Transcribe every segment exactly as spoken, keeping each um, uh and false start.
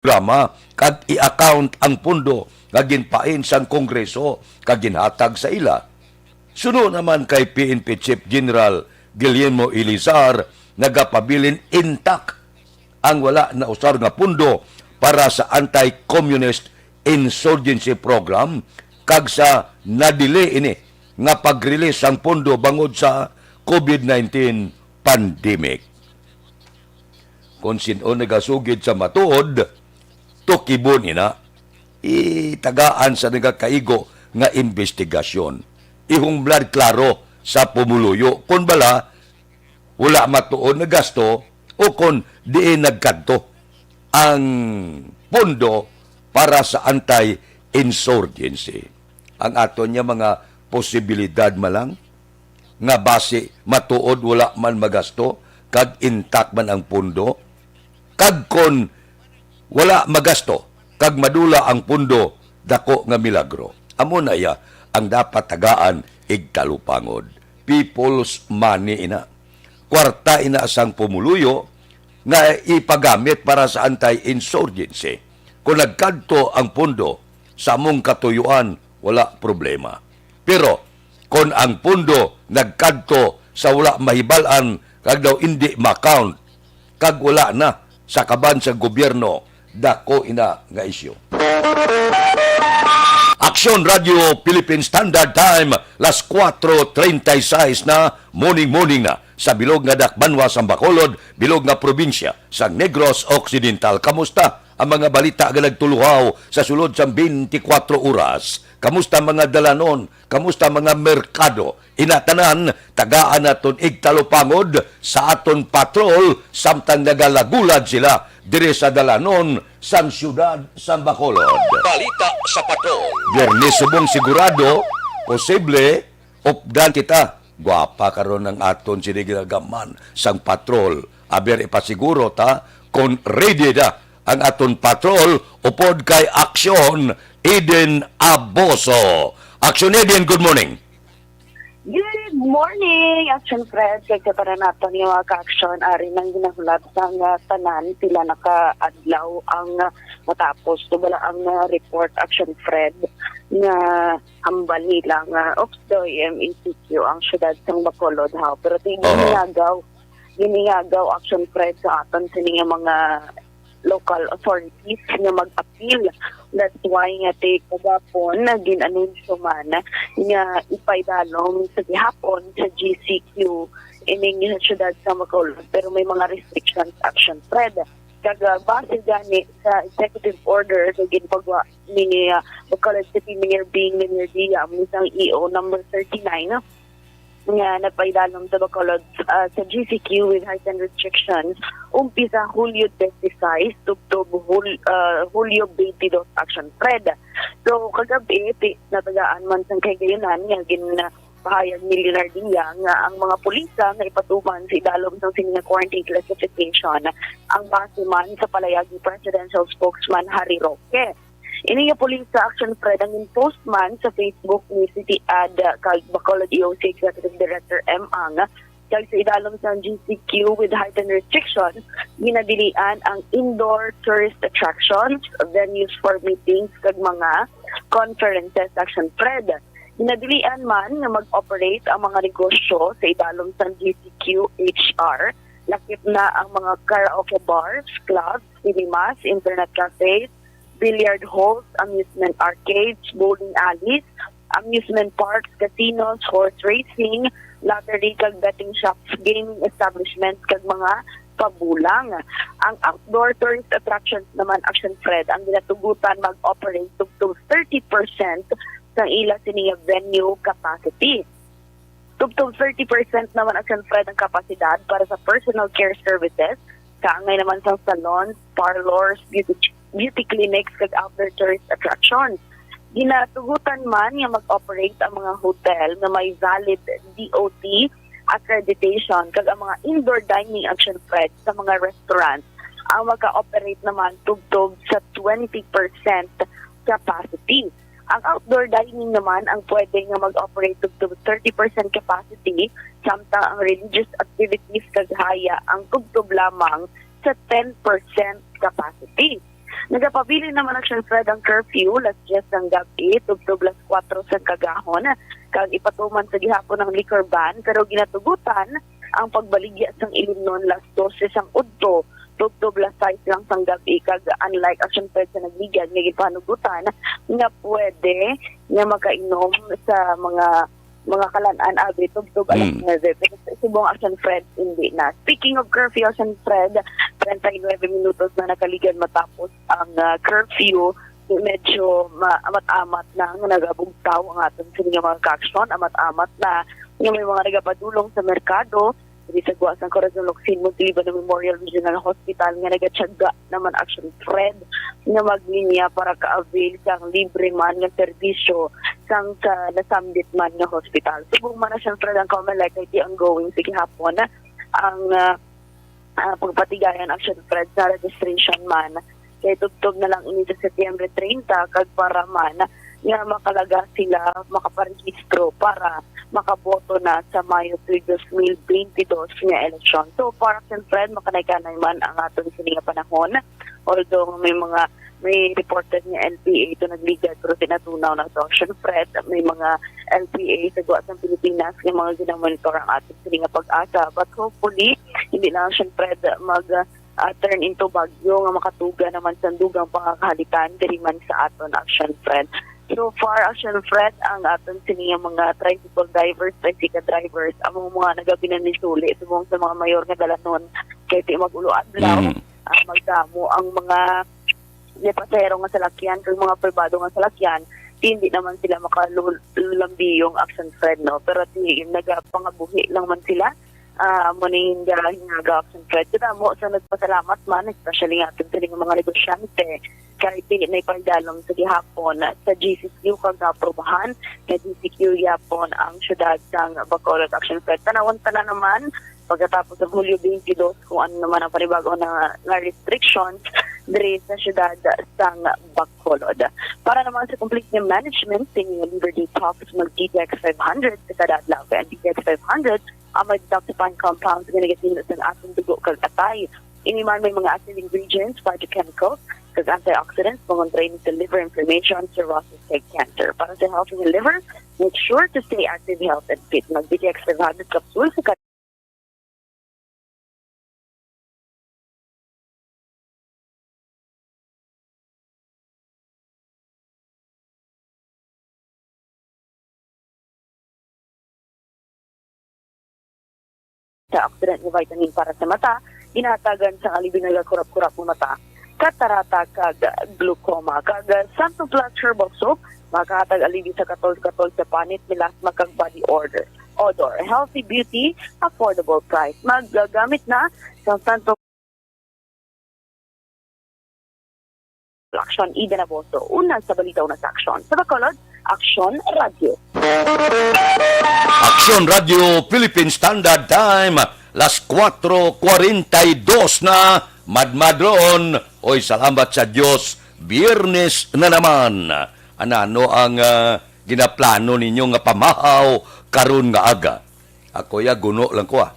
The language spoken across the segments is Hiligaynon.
programa kag i-account ang pondo nga ginpain sang Kongreso kag ginhatag sa ila. Suno naman kay P N P Chief General Guillermo Elizar, nagapabilin intact ang wala nausar nga pondo para sa anti-communist insurgency program kag sa nadili ini nga pag-release sang pondo bangod sa COVID nineteen pandemic. Kon sin-o nagasugid sa matuod, tukibon ina. Itagaan sa nagakaigo nga imbestigasyon. Ihumblad klaro sa pumuluyo kon bala wala matuod nga gasto o kon diin nagkadto ang pondo para sa anti-insurgency. Ang aton niya mga posibilidad man lang nga basi matuod wala man magasto kag intact man ang pondo, kag kon wala magasto kag madula ang pondo, dako nga milagro. Amo na iya ang dapat tagaan igtalupangod. People's money ina. Kwarta ina sang pumuluyo nga ipagamit para sa anti-insurgency. Kung nagkadto ang pondo sa among katuyuan, wala problema. Pero kung ang pondo nagkadto sa wala mahibal-an kag daw indi ma-count, kag wala na sa kaban sa gobyerno, dako ina nga isyu. Aksyon Radio Philippine Standard Time, las kuwatro treinta y seis na, morning, morning na sa bilog nga dakbanwa sang Bacolod, bilog nga probinsya sang Negros Occidental. Kamusta ang mga balita nga nagtuluhaw sa sulod sang twenty-four oras? Kamusta mga dalanon? Kamusta mga merkado? Ina tanan, tagaan naton igtalupangod sa aton patrol samtang nagalagulad sila diri sa dalanon sang siyudad sang Bacolod. Balita sa patrol. Biyernes subong sigurado, posible, updan kita. Gwapa karon ang aton sini ginagaman sang patrol. Aber ipasiguro ta kon ready na ang aton patrol upod kay Aksyon Eden Aboso. Aksyon Eden, good morning. Good morning, Action Fred. Kay sa tanan naton nga mga ka-aksyon, ari nang ginahulat sang, ah, tanan pila na ka adlaw ang, ah, matapos. So, wala ang, ah, report, Action Fred, nga hambal nila nga, oops, daw M E C Q ang siyudad sang Bacolod, ha. Pero ti Aha. giningagaw, giningagaw, Action Fred, sa aton sini nga mga local authorities nga mag-appeal. That's why nga ti kagapon na gin-anunsyo man nga ipaidalom sa gihapon sa G C Q ining siyudad sa Bacolod, pero may mga restrictions, Action Fred. Kag, ah, base gani sa executive order nga ginpagwa ni, ah, Bacolod City Mayor Bing Leñardia, ang isang E O number thirty-nine, nga nagpaidalom sa Bacolod, ah, sa G C Q with heightened restrictions, umpisa Hulyo twenty-six, tubtob Hul-, ah, Hulyo twenty-two, Action Fred. So, kagabi, ti-, natagaan man sang kahigayunan nga gin-, pahayag ni Leonardia nga ang mga pulisa nga ipatuman sa idalom sang sini nga quarantine classification ang base man sa palayag ni Presidential Spokesman Harry Roque. Ini nga pulisa, Action Fred, ang in-post man sa Facebook ni City Ad kag Bacolod E O C Executive Director M Ang, kag sa idalom sang G C Q with heightened restrictions, ginadilian ang indoor tourist attractions, venues for meetings, kag mga conferences, Action Fred. Ginadilian man nga mag-operate ang mga negosyo sa idalom sang G C Q H R, lakip na ang mga karaoke bars, clubs, cinemas, internet cafes, billiard halls, amusement arcades, bowling alleys, amusement parks, casinos, horse racing, lottery kag betting shops, gaming establishments, kag mga pabulang. Ang outdoor tourist attractions naman, Action Fred, ang ginatugutan mag-operate tubtob thirty percent sang ila sini nga venue capacity. Tubtob thirty percent naman, Action Fred, ang kapasidad para sa personal care services, kaangay naman sang salons, parlors, beauty, beauty clinics, kag outdoor tourist attractions. Ginatugutan man nga mag-operate ang mga hotel nga may valid D O T accreditation kag ang mga indoor dining, Action Fred, sa mga restaurants ang maka-operate naman tubtob sa twenty percent capacity. Ang outdoor dining naman ang pwede nga mag-operate tubtob thirty percent capacity, samtang ang religious activities kag haya ang tubtob lamang sa ten percent capacity. Nagapabilin naman ang Siyempre ang curfew, las diyes sang gab-i, tubtob las kuwatro sang kagahon, kag ipatuman sa gihapon ang liquor ban, pero ginatugutan ang pagbaligya sang ilimnon las dose sang udto, tubtob las sais lang sang gab-i, kag unlike Action Fred sa Nagligad nga ginpahanugutan nga pwede nga makainom sa mga mga kalan-an abi tubtob alas Mm. nuebe, pero sa subong Action Fred, hindi na. Speaking of curfew, Action Fred, treinta y nueve minutos na nakaligad matapos ang, ah, curfew. Medyo ma-, amat-amat na nga nagabugtaw ang aton sini nga mga kaaksyon, amat-amat na nga may mga nagapadulong sa merkado, diri sa Guas ng Corazon Locsin, Montiliban Memorial Regional Hospital nga nagatyaga naman Action Fred nga maglinya para ka-avail sang libre man nga serbisyo sang sa nasambit man nga hospital. Subong man na, Action Fred, ang Comelec kay ti ongoing sa gihapon ang, ah, ah, pagpatigayon, Action Fred, sa registration man kay tubtob na lang ini sa Setyembre treinta, kag para man nga makalaga sila makaparehistro para makaboto na sa Mayo three, dos mil twenty-dos nga eleksyon. So far, Action Fred, makanay-kanay man ang aton sini nga panahon. Although may mga, may reported nga N P A ito nagligad, pero tinatunaw na to, Action Fred. May mga N P A sa guwa sang Pilipinas nga mga ginamonitor ang aton sini nga pag-asa. But hopefully, hindi lang, Action Fred, mag ah, turn into bagyo nga makatuga naman sa dugang pangakahalitan diri man sa aton, Action Fred. So far, Action Fred, ang aton sini nga mga tricycle drivers, tricycle drivers, amo mga nagabinanlisuli subong sa mga mayor nga dalanon kay ti mag-ulo adlaw, Mm. ah, magdamo ang mga may pasahero nga salakyan kag mga pribado nga salakyan, ti hindi naman sila makalulambiyong, Action Fred, no? Pero ti nagapangabuhi lang man sila, ah, amo ni nga hingaga, Action Fred. Kadamo sa nagpasalamat man, especially nga aton sining mga negosyante, kay ti naipagdalom sa gihapon sa G C Q kag naaprubahan nga G C Q yapon ang siyudad sang Bacolod, Action Fred. Tanawon ta na naman pagkatapos sa Hulyo twenty-two kung ano naman ang panibago na nga restrictions diri sa siyudad sang Bacolod. Para naman sa complete nga management sa inyong Labor Day talks, mag D T X five hundred sa kada adlaw, kay ang D T X five hundred ang may detoxifying compounds nga nagatinlo sa aton dugo kag atay. Ini man may mga active ingredients, phytochemicals, kag antioxidants, pangontra ini sa liver inflammation, cirrhosis, kag cancer. Para sa healthy nga liver, make sure to stay active, health, and fit. Mag D T X five hundred capsule sa sa oxidant nga vitamin para sa mata, ginahatagan sang alibyo nagakurap-kurap nga mata, katarata, kag glaucoma. Kag, ah, Santo Plus Herbal Soap, makahatag alibyo sa katol-katol sa panit, melasma, kag body odor. Odor, healthy beauty, affordable price. Magagamit na sa Santo Aksyon, Ida Naboso. Una sa balita, una sa aksyon. Sa Bacolod, Aksyon Radyo. Aksyon Radyo Philippine Standard Time, las kuwatro kuwarenta y dos na, madmadron. Oy, salamat sa Dios, Biyernes na naman. Anano ang, ah, ginaplano ninyo nga pamahaw karon nga aga? Ako ya, guno lang ko, ah.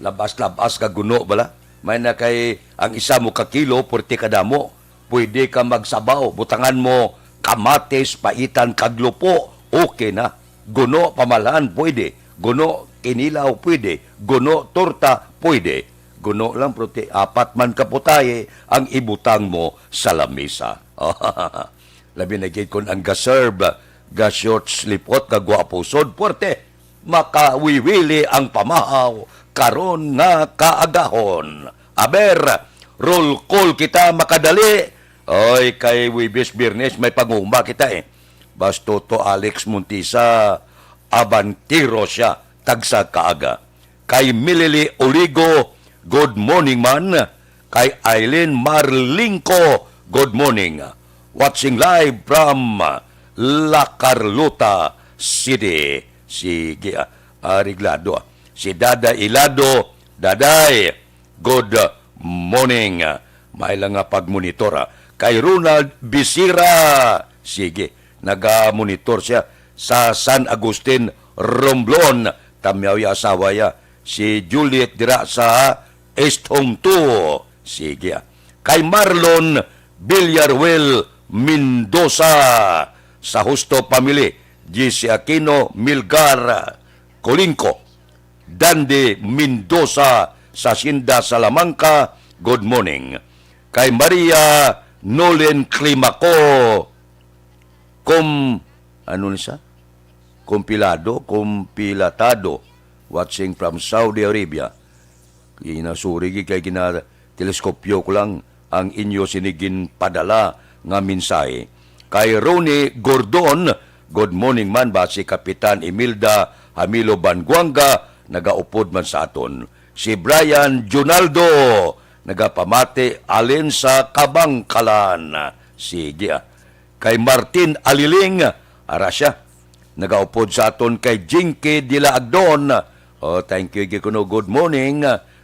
Labas-labas ka guno bala. May na kay ang isa mo ka kilo, pwerte ka damo. Pwede ka magsabaw, butangan mo kamatis, paitan kag lupo. Okay na. Guno pamalhan, pwede. Guno kinilaw, pwede. Guno torta, pwede. Guno lang, pero ti apat man ka putaye ang ibutang mo sa lamisa. Labi na gid kon ang ga-serve, ga-short, lipot, kagwapo, sod, puwerte. Makawiwili ang pamahaw karon nga kaagahon. Aber, roll call kita makadali. Oy, kay Huwebes, Biyernes, may panguma kita, eh. Basto to Alex Montisa, abantiro siya, tagsa kaaga. Kay Milili Oligo, good morning man. Kay Aileen Marlingco, good morning. Watching live from La Carlota City. Sige, ah, areglado, ah. Si Dada Ilado, Daday, good morning. May lang nga pagmonitor, ah. Kay Ronald Bisira, sige, naga-monitor siya sa San Agustin, Romblon. Tamyaw ya asawa ya, si Juliet dira sa East Home two. Sige, ah. Kay Marlon Villaruel Mendoza sa Justo family, G C Aquino, Milgar Colingco, Dandi Mendoza sa Hacienda Salamanca, good morning. Kay Maria Nolen Climaco, Kom-, ano ni siya? Kompilado, kompilatado, watching from Saudi Arabia. Ginasuri gid kay gina-teleskopyo ko lang ang inyo sini ginpadala nga mensahe. Kay Ronnie Gordon, good morning man ba si Kapitan Imelda Hamilo Banguanga, nagaupod man sa aton. Si Brian Junaldo, nagapamati alin sa Kabangkalan. Sige, ah. Kay Martin Aliling, ara siya. Nagaupod sa aton kay Jinky Dila Agdon. Oh, thank you, Gikuno. Good morning.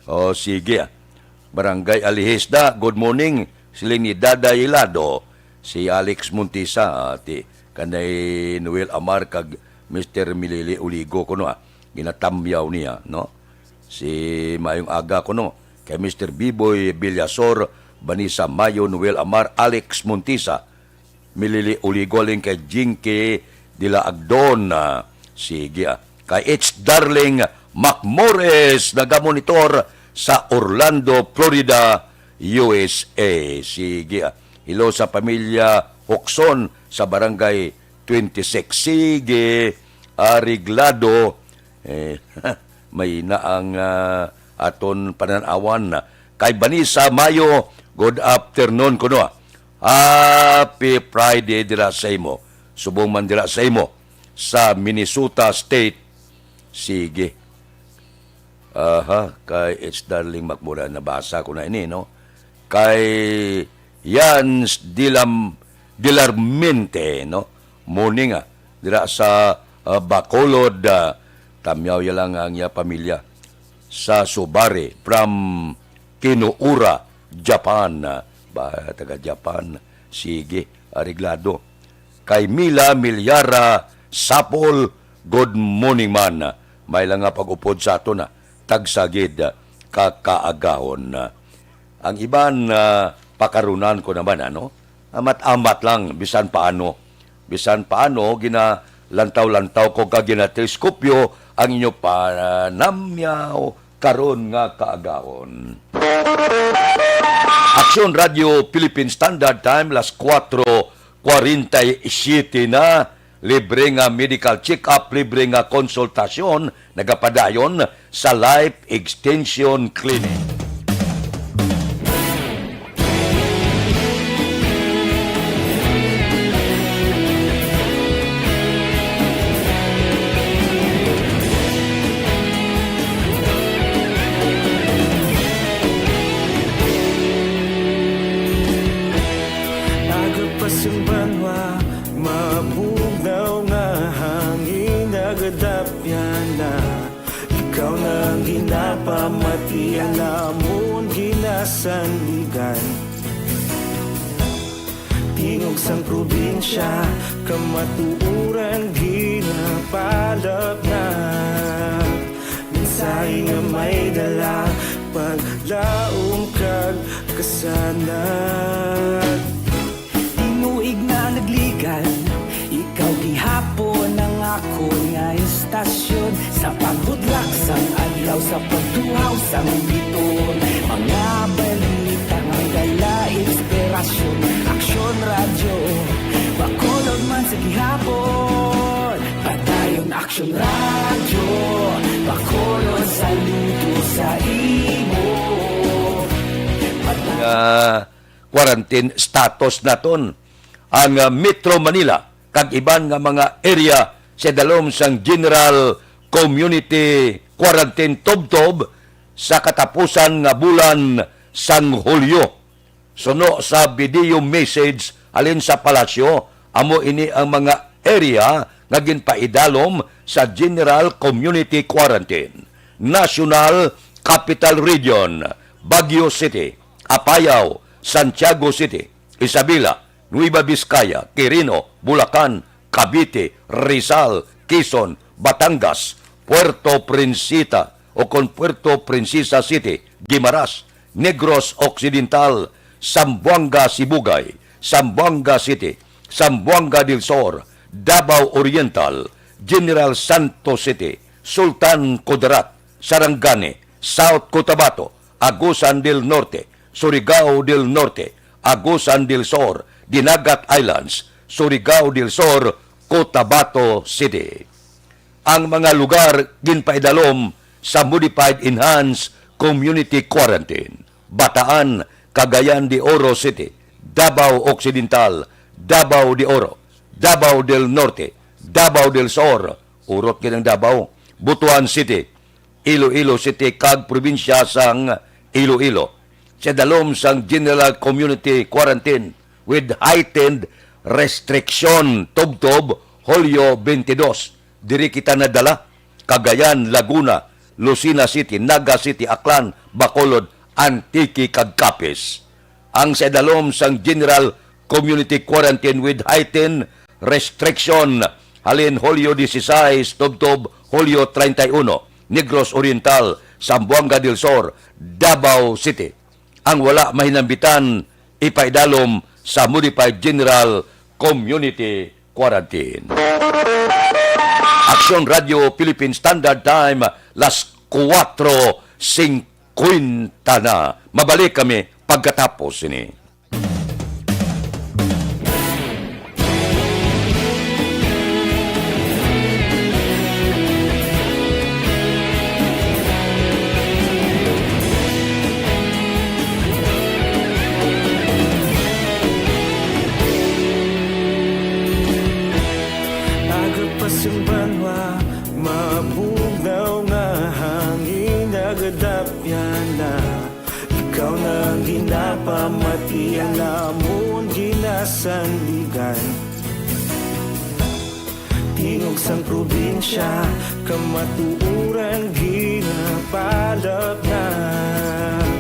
Oh, sige. Barangay Alihis na. Good morning. Siling ni Daday Hilado. Si Alex Montisa, ati kanay Noel Amar kag Mister Milili Uligo kuno, ah. Ginatamyaw niya, no? Si Mayong Aga kuno kay Mister Biboy Villasor, Vanessa Mayo, Noel Amar, Alex Montisa, Milili Uligo, halin kay Jinky Dila Agdon. Ah, sige, ah. Kay H Darling Macmores, nagamonitor sa Orlando, Florida, U S A. Sige, ah. Hello sa pamilya Hokson sa Barangay twenty-six. Sige, areglado. Eh, may na ang, ah, aton panan-awan. Kay Vanessa Mayo, good afternoon kuno. Happy Friday dira sa imo. Subong man dira sa imo sa Minnesota State. Sige. Aha, kay H Darling Macmores, nabasa ko na ini, no? Kay Jans Dilam-, Dilarmente, no? Morning, ah, dira sa, ah, Bacolod, ah, tamyaw ya lang ang iya pamilya. Sa Subare, from Kinuura, Japan. Ah, ba, taga Japan. Sige, areglado. Kay Mila Milyara Sapol, good morning man. May lang nga pag-upod sa aton, ah. Tagsa gid, ah, ka kaagahon. Ang iban, ah, pakarunan ko naman, ano? Amat-amat lang, bisan paano. Bisan paano, ginalantaw-lantaw ko kag ginateleskopyo ang inyo panamyaw karon nga kaagahon. Aksyon Radio Philippine Standard Time, las kuwatro kwarenta y siyete na. Libre nga medical check-up, libre nga konsultasyon, nagapadayon sa Life Extension Clinic. Agapas ang banwa, mabugnaw nga hangin, nagadapyan na. Ikaw na ang ginapamati, ang amon ginasandigan. Tingog sang probinsya, kamatuoran ginapalapnag. Mensahe nga may dala, paglaom kag kasanag. Tinuig na nagligan, ikaw gihapon ang akon nga estasyon. Sa pagbudlak sang adlaw, sa pagtuhaw sang biton, mga balita nga dala inspirasyon. Aksyon Radyo Bacolod man sa gihapon. Padayon Aksyon Radyo Bacolod, saludo sa imo. Padayon. Nga quarantine status naton ang, ah, Metro Manila kag iban nga mga area sa dalom sang General Community Quarantine tubtob sa katapusan nga bulan sang Hulyo. Suno sa video message halin sa palasyo, amo ini ang mga area nga ginpaidalom sa General Community Quarantine: National Capital Region, Baguio City, Apayao, Santiago City, Isabela, Nueva Vizcaya, Quirino, Bulacan, Cavite, Rizal, Quezon, Batangas, Puerto Princesa o kon Puerto Princesa City, Guimaras, Negros Occidental, Zamboanga Sibugay, Zamboanga City, Zamboanga del Sur, Davao Oriental, General Santos City, Sultan Kudarat, Sarangani, South Cotabato, Agusan del Norte, Surigao del Norte, Agusan del Sur, Dinagat Islands, Surigao del Sur, Cotabato City. Ang mga lugar ginpaidalom sa Modified Enhanced Community Quarantine: Bataan, Cagayan de Oro City, Davao Occidental, Davao de Oro, Davao del Norte, Davao del Sur, urot gid ang Davao, Butuan City, Iloilo City, kag probinsya sang Iloilo. Sa dalom sang General Community Quarantine with heightened restriction, tubtob Hulyo twenty-two, diri kita nadala: Cagayan, Laguna, Lucena City, Naga City, Aklan, Bacolod, Antique, kag Capiz. Ang sa idalom sang General Community Quarantine with heightened restriction, halin Hulyo dieciséis tubtob Hulyo treinta y uno, Negros Oriental, Zamboanga del Sur, Davao City. Ang wala mahinambitan ipaidalom sa Modified General Community Quarantine. Aksyon Radio Philippine Standard Time, las kuwatro singkwenta na. Mabalik kami pagkatapos sini. Aga pa sing banwa, mabugnaw nga hangin, nagadapyan na. Ikaw na ang ginapamati, ang amon ginasandigan. Tingog sang probinsya, kamatuoran ginapalapnag.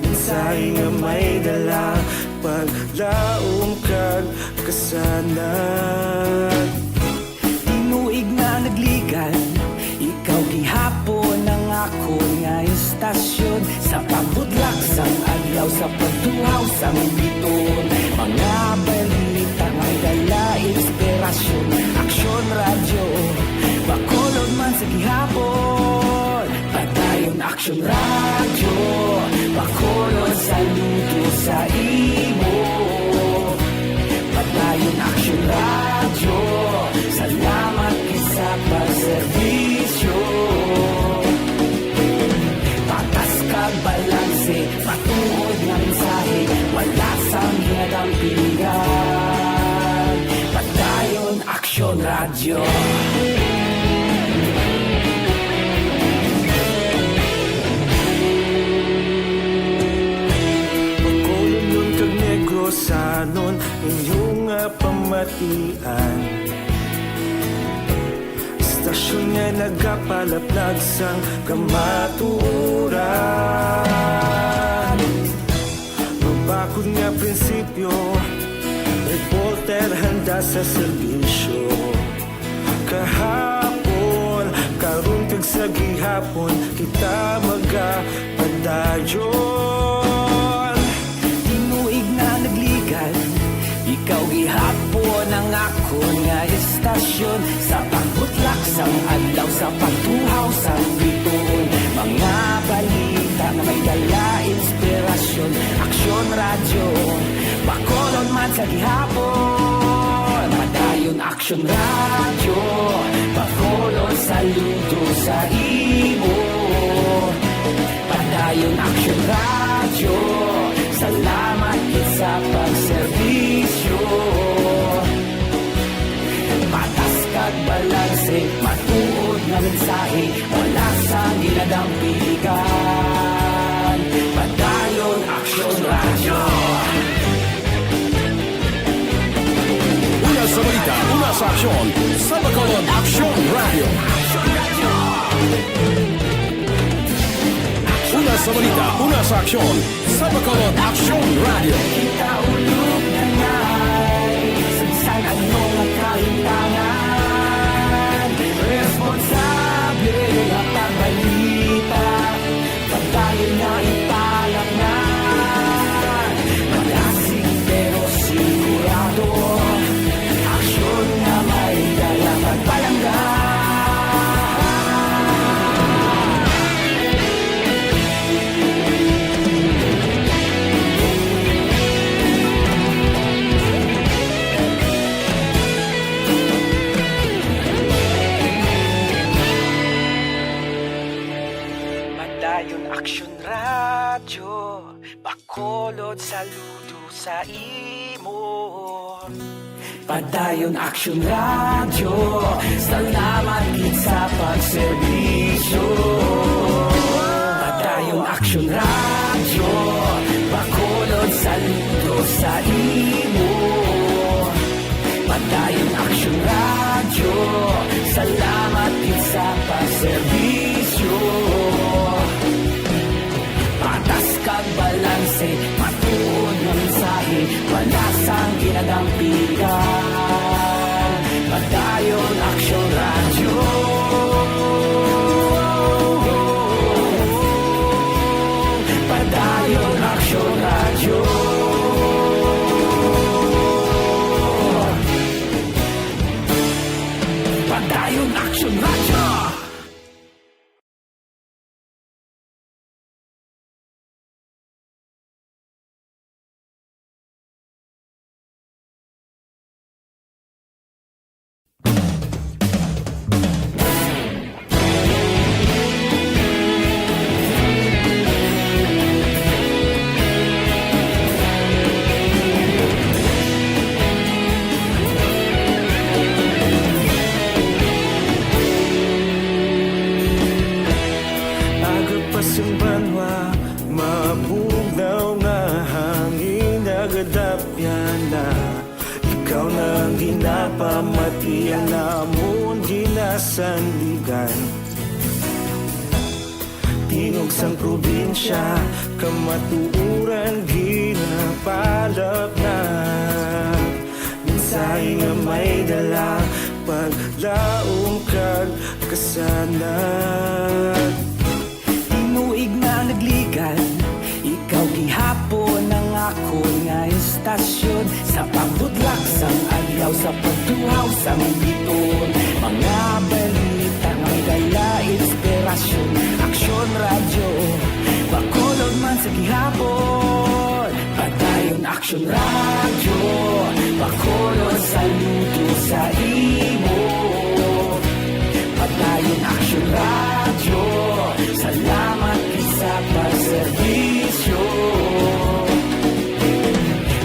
Mensahe nga may dala, paglaom kag kasanag. Tinuig na nagligan, ikaw gihapon ang akon nga istasyon. Sa pagbudlak sang adlaw, sa pagtuhaw sang biton, mga balita may dala inspirasyon. Aksyon Radyo Bacolod man sa gihapon, padayon Aksyon Radyo Bacolod, saludo sa imo. Padayon Aksyon Radyo, salamat gid sa pagserbisyo. Patas kag balanse, matuod nga mensahe, wala sang ginadampigan. Padayon Aksyon Radyo. Bacolodnon kag Negrosanon, inyo nga pamatian. Istasyon nga nagapalaplag sang kamatuoran. Mabakod nga prinsipyo, reporter handa sa serbisyo. Kahapon, karon, kag sa gihapon, kita magapadayon. Tinuig na nagligan, ikaw gihapon ang akon nga istasyon. Sa pagbutlak sang adlaw, sa pagtuhaw sang bituon, mga balita nga may dala inspirasyon. Aksyon Radyo, Bacolod man sa gihapon. Padayon Aksyon Radyo, Bacolod, saludo sa imo. Padayon Aksyon Radyo, salamat gid sa pagserbisyo. Patas kag balanse, matuod nga mensahe, wala sang ginadampigan. Padayon Aksyon Radyo. Una sa balita, una sa aksyon, sa Bacolod Aksyon Radyo. Una sa balita, una sa aksyon, sa Bacolod Aksyon Radyo. Kita ulog na ngay, sa bisan ano nga kahimtangan, responsable nga pagbalita. Padayon nga ipalapngan, Saludo sa imo. Padayon Aksyon Radyo, salamat gid sa pagserbisyo. Padayon Aksyon Radyo, Bacolod, saludo sa imo. Padayon Aksyon Radyo, salamat gid sa pagserbisyo. Patas kag balanse, matuod nga mensahe, wala sang ginadampigan. Padayon Aksyon Radyo. Padayon Aksyon Radyo. Padayon Aksyon Radyo. Aga pa sing banwa, mabugnaw nga hangin nagadapyan na. Ikaw na ang ginapamatian namon ginasandigan. Tingog sang probinsya, kamatuoran ginapalapnag. Mensahe nga may dala, paglaom kag kasanag. Tinuig na nagligad, ikaw gihapon ang akon nga istasyon. Sa pagbutlak sang adlaw, sa pagtuhaw sang bituon, mga balita nga may dala inspirasyon. Aksyon Radyo, Bacolod man sa gihapon. Padayon Aksyon Radyo, Bacolod, saludo sa imo. Padayon Aksyon Radyo, salamat gid sa pagserbisyo.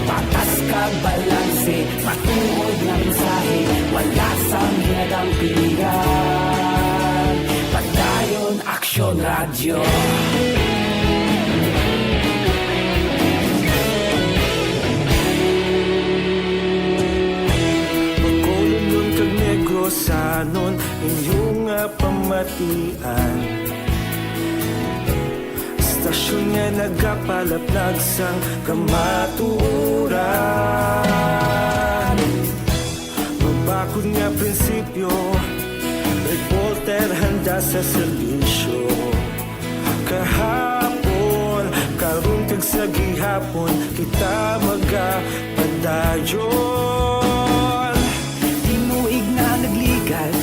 Patas kag balanse, matuod nga mensahe, wala sang ginadampigan. Padayon Aksyon Radyo. Bacolodnon kag Negrosanon, inyo nga pamatian. Istasyon nga nagapalaplag sang kamatuoran. Mabakod nga prinsipyo, reporter handa sa serbisyo. Kahapon, karon kag sa gihapon, kita magapadayon. Tinuig na nagligad,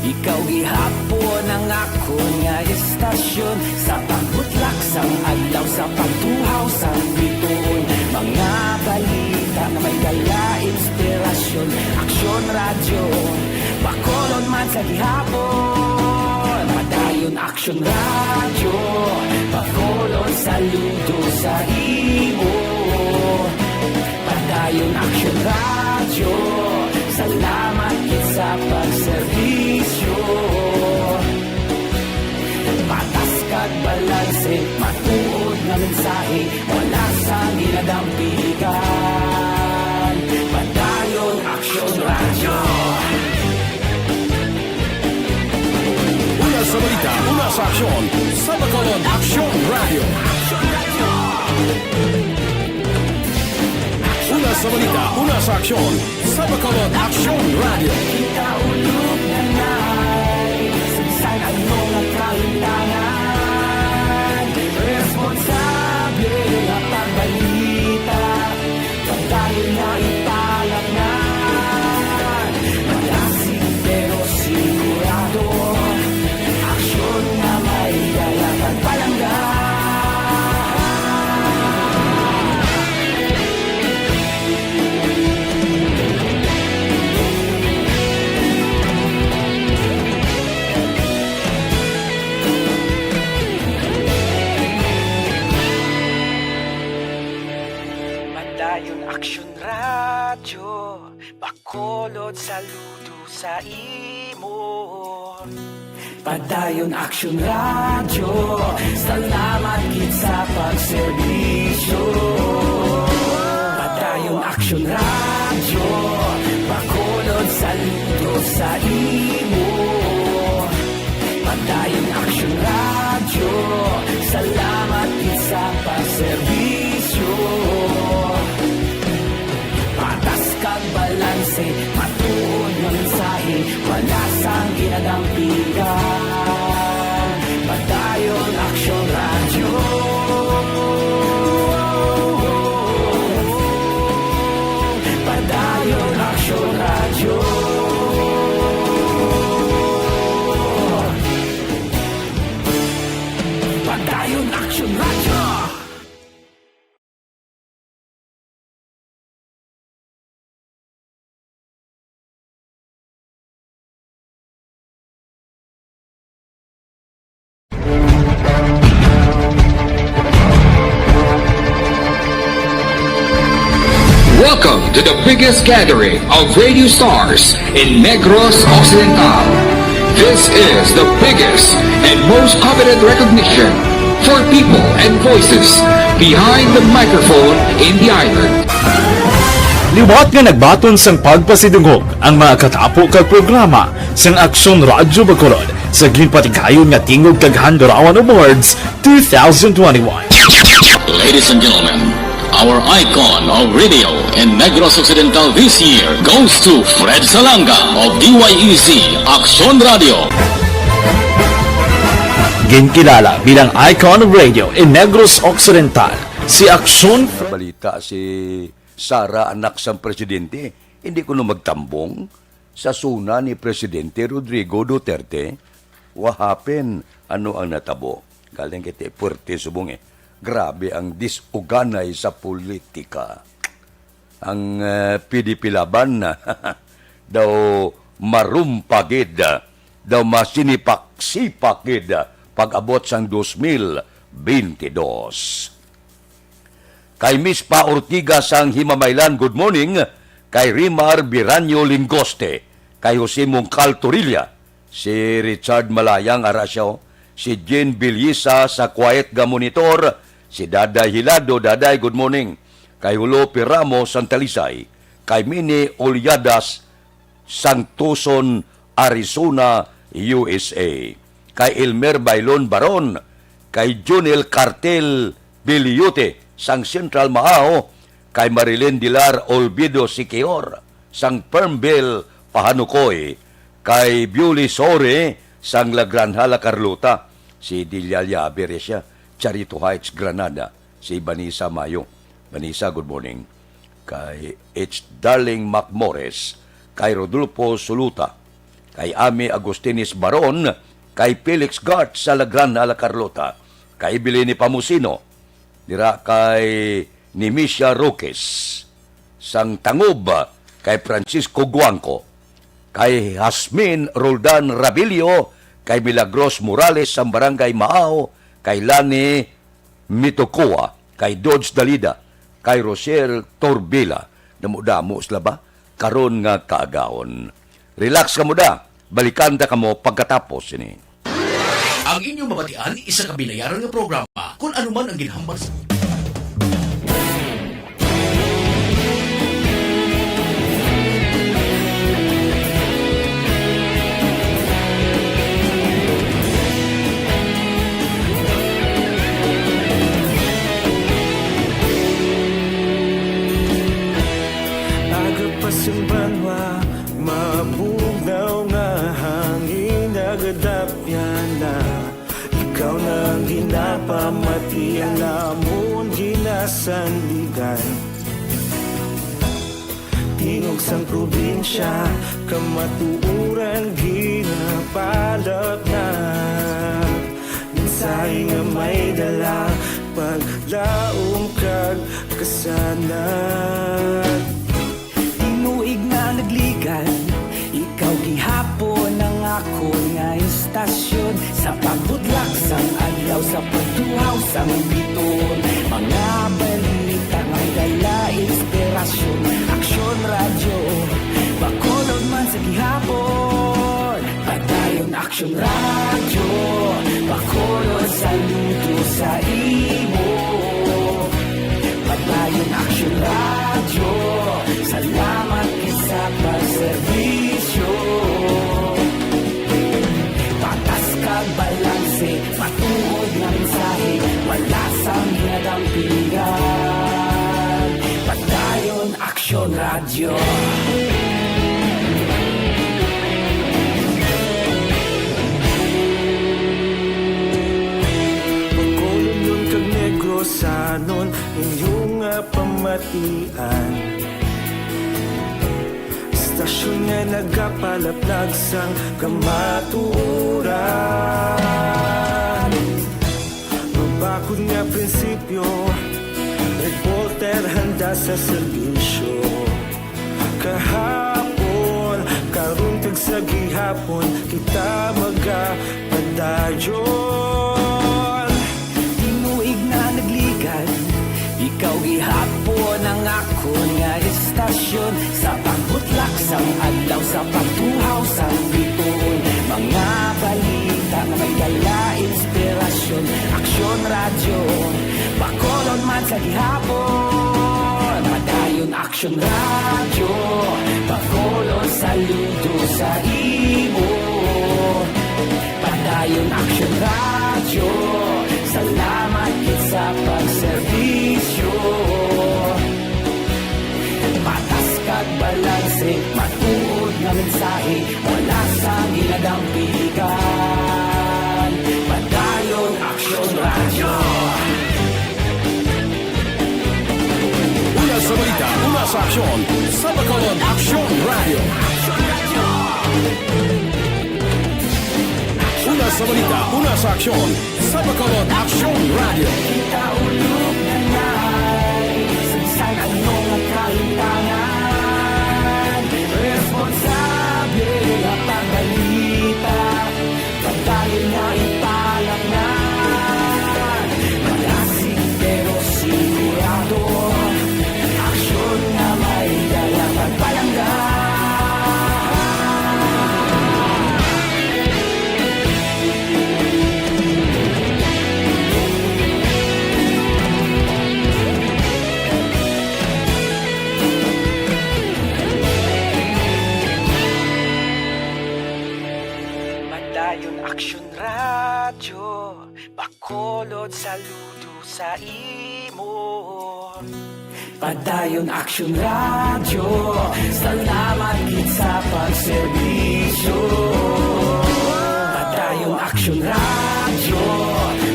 ikaw gihapon ang akon nga istasyon. Sa pagbutlak sang adlaw, sa pagtuhaw sang bituon, mga balita nga may dala inspirasyon. Aksyon Radyo, Bacolod man sa gihapon. Padayon Aksyon Radyo, Bacolod, saludo sa imo. Padayon Aksyon Radyo, salamat gid sa pagserbisyo. Patas kag balanse, matuod nga mensahe, wala sang ginadampigan. Padayon Aksyon Radyo. Una sa balita, una sa aksyon, sa Bacolod Aksyon Radyo. Una sa balita, una sa aksyon, sa Bacolod Aksyon Radyo. Kita ulog na nai, sa bisan ano nga kahitangan, responsable nga pagbalita. Padayon na ipalapngan, malasig pero sigurado, aksyon nga may dala kag palangga. Radyo, Bacolod, saludo sa imo. Padayon Aksyon Radyo, salamat gid sa pagserbisyo. Padayon Aksyon Radyo, Bacolod, saludo sa imo. Padayon Aksyon Radyo, salamat gid sa pagserbisyo. Patas kag balanse, matuod nga mensahe, wala sang ginadampigan. Padayon Aksyon Radyo. Padayon Aksyon Radyo. Padayon Aksyon Radyo. Welcome to the biggest gathering of radio stars in Negros Occidental. This is the biggest and most coveted recognition for people and voices behind the microphone in the island. Liwat nga nagbaton sang pagpasidungog ang mga katapo kag programa sang Aksyon Radyo Bacolod sa ginpatigayon nga Tingog kag Handurawan Awards two thousand twenty-one. Ladies and gentlemen, our icon of radio in Negros Occidental this year goes to Fred Salanga of D Y E Z Aksyon Radio. Ginkilala bilang icon of radio in Negros Occidental si Aksyon Sa balita, si Sara, anak sang presidente, hindi kuno magtambong sa SONA ni Presidente Rodrigo Duterte. What happened? Ano ang natabo? Galing kay ti puwerte subong, eh. Grabe ang disuganay sa politika. Ang, eh, P D P Laban daw marumpa gid, daw masinipak-sipak gid pag-abot sang dos mil bente dos. Kay Miss Pa Ortiga sang Himamaylan, good morning. Kay Rimar Biranyo Lingoste, kay Jose Mongcal Torilla, si Richard Malayang, ara siya, oh. Si Jean Villisa sa Quiet ga Monitor, si Daday Hilado, Daday, good morning. Kay Hulope Ramos sang Talisay, kay Mini Olyadas sang Tucson, Arizona, U S A. Kay Elmer Bailon Baron, kay Junel Cartel Biliote sang Central Maao, kay Marilyn Dilar Olvido Siquijor sang Fernville, Pahanukoy, kay Beauty Sore sang La Granja, La Carlota, si Delia Llave, Resia, Charito Heights, Granada, si Vanessa Mayo. Vanessa, good morning. Kay H Darling Macmores, kay Rodolfo Suluta, kay Ami Agustines Baron, kay Felix Gart sa La Granja, La Carlota, kay Evelyn Pamusino, dira kay Nemesha Roques sang Tangub, kay Francisco Guangco, kay Jasmine Roldan Rabilio, kay Milagros Morales sang Barangay Maao, kay Lani Mitocoa, kay Dodge Dalida, kay Rosel Torbila. Damo-damo sila ba karon nga kaagahon? Relax kamo da. Balikan ta kamo pagkatapos sini. Ang inyo mabatian, isa ka binayaran nga programa. Kung ano man ang ginhambal sa Agapas ang banwa, mabugnaw nga hangin, nagadapyan na. Ikaw na ang ginapamati, ang amon ginasandigan. Tingog sang probinsya, kamatuoran ginapalatnat. Mensahe nga may dala, paglaom kag kasanag. Tinuig nga nagligan, ikaw gihapon ang akon nga istasyon. Sa pagbudlak sang adlaw, sa pagtuhaw sang biton, mga balita nga dala inspirasyon. Aksyon Aksyon Radyo, pakulon, saludo sa imo. Padayon Aksyon Radyo, salamat gid sa pagserbisyo. Patas kag balanse, matuod nga mensahe, wala sang ginadampigan. Padayon Aksyon Radyo. Bacolodnon kag Negrosanon, inyo nga pamatian. Istasyon nga nagapalaplag sang kamatuoran. Mabakod nga prinsipyo, reporter handa sa serbisyo. Kahapon, karon kag sa gihapon, kita magapadayon. Tinuig na nagligad, ikaw gihapon ang akon nga istasyon. Sa pagbutlak sang adlaw, sa pagtuhaw sang bituon, mga balita nga may dala inspirasyon. Aksyon Radyo, Bacolod man sa gihapon. Padayon Aksyon Radyo, Bacolod, saludo sa imo. Padayon Aksyon Radyo, salamat gid sa pagserbisyo. Patas kag balanse, matuod nga mensahe, wala sang ginadampigan. Padayon Aksyon Radyo. Una sa balita, una sa aksyon, sa Bacolod Aksyon Radyo. Una sa balita, una sa aksyon, sa Bacolod Aksyon Radyo. Kita ulog na nai, sa bisan ano nga kalimtangan, responsable nga pagbalita, padayon nga ipalapnan. Malasig pero sigurado, aksyon nga may dala pagpalangga. Padayon Aksyon Radyo, Bacolod, saludo sa imo. Padayon Aksyon Radyo, salamat gid sa pagserbisyo. Padayon Aksyon Radyo,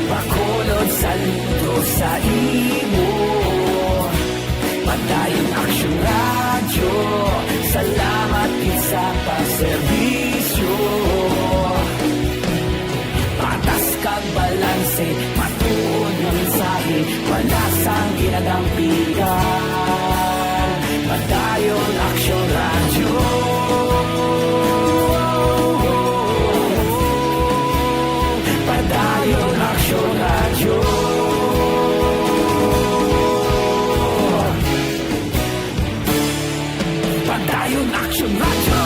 Bacolod, saludo sa imo. Padayon Aksyon Radyo, salamat gid sa pagserbisyo. Patas kag balanse, matuod nga mensahe, wala sang ginadampigan. Padayon Aksyon Radyo. Padayon Aksyon Radyo. Padayon Aksyon Radyo.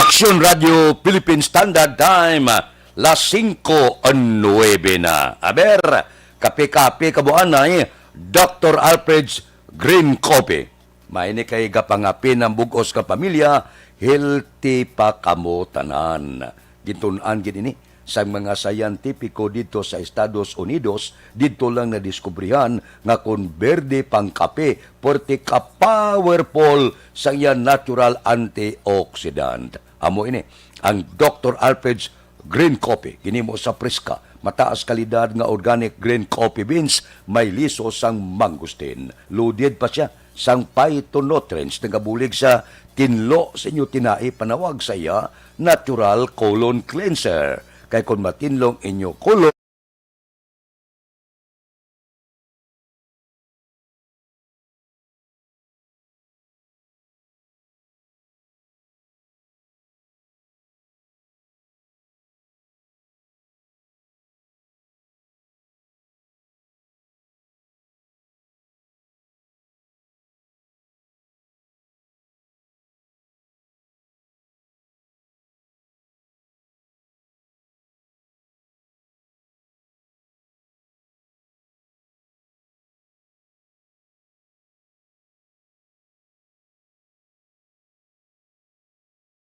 Aksyon Radyo Philippine Standard Time, las singko nuebe na. Aber, kape-kape kamo anay, Doktor Alfred's Green Coffee. May ni kay gapangape ang bug-os nga pamilya, healthy pa kamo tanan. Gintun-an gid ini sang mga siyentipiko didto sa Estados Unidos, didto lang nadiskubrihan nga kon berde pang kape, puwerte ka powerful sa iya natural antioxidant. Amo ini ang Doktor Alfred's Green Coffee, ginhimo sa preska, mataas kalidad nga organic green coffee beans, may liso sang mangosteen. Loaded pa siya sang phytonutrients nga bulig sa tinlo sa inyo tinai panawag sa iya natural colon cleanser. Kay kon matinlong inyo colon,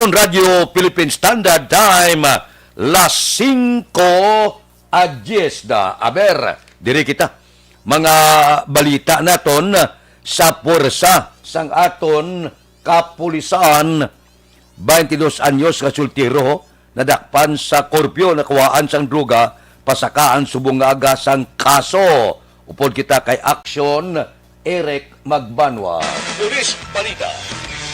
Radyo Philippine Standard Time, las singko a dies na. Aber, diri kita. Mga balita naton sa puwersa sang aton kapulisan, twenty-dos anyos nga soltero nadakpan sa korpyo, nakuhaan sang droga, pasakaan subong nga aga sang kaso. Upod kita kay Action Eric Magbanwa. Police Balita.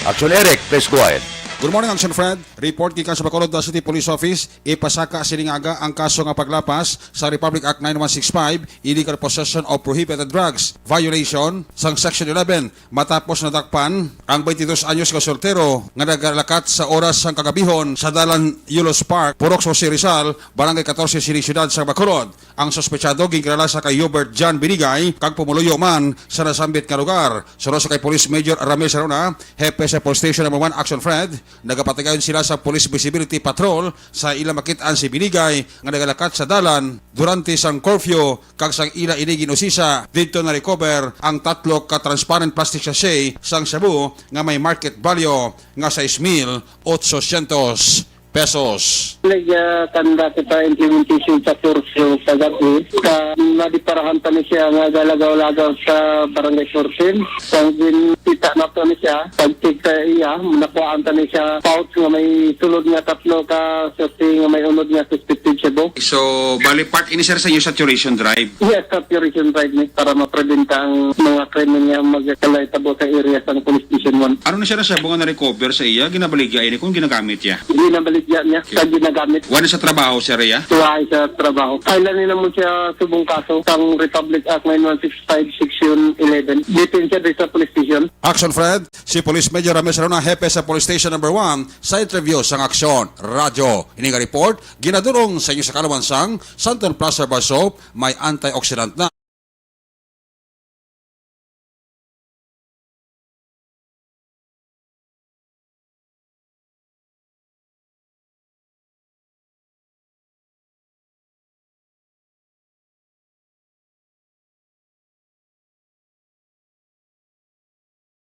Action Eric, please go ahead. Good morning, Action Fred. Report gikan sa Bacolod City Police Office, ipasaka sini nga aga ang kaso nga paglapas sa Republic Act nine one six five, illegal possession of prohibited drugs, violation sang Section eleven, matapos nadakpan ang twenty-dos anyos nga soltero nga nagalakat sa oras sang kagabihon sa dalan Yulos Park, Purok Jose Rizal, Barangay katorse sini, siyudad sa Bacolod. Ang suspetsado ginkilala sa kay Hubert John Binigay kag pumuluyo man sa nasambit nga lugar. Suno sa kay Police Major Ramil Sarona, hepe sa Police Station Number One Action Fred, nagapatigayon sila sa Police Visibility Patrol sa ila makit-an si Binigay nga nagalakat sa dalan durante sang curfew, kag sang ila ini gin-usisa, didto na-recover ang tatlo ka transparent plastic sachet sang shabu nga may market value nga sais mil otsosyentos pesos. Nag, ah, kanda kita implementation sa curfew kagabi. Sa nadiparahan pa ni siya nga galagaw-lagaw sa Barangay fourteen. Kung ginkita nato ni siya, pag-check sa iya, nakuhaan ta ni siya pouch nga may sulod nga tatlo ka sachet nga may unod nga suspected shabu. So, bali part ini, sir, sa inyo saturation drive? Yes, saturation drive ni para mapreventa ang mga krimen nga magkalaitabo sa area sang Police Station One. Ano na siya na shabu nga na-recover sa iya? Ginabaligya ini kung ginagamit niya? Ginabaligya niya Okay. sa ginagamit. Wala sa trabaho, sir, iya? Wala sa trabaho. Kailan ni naman siya subong kaso sang Republic Act nine one six five Section eleven. Detention sa police station. Action Fred, si Police Major Ramirez Luna, hepe sa Police Station Number One, sa interview sang Aksyon Radyo. Ini nga report ginadul-ong sa inyo sa kaluman sang Santon Plus Herbal Soap, may antioxidant na.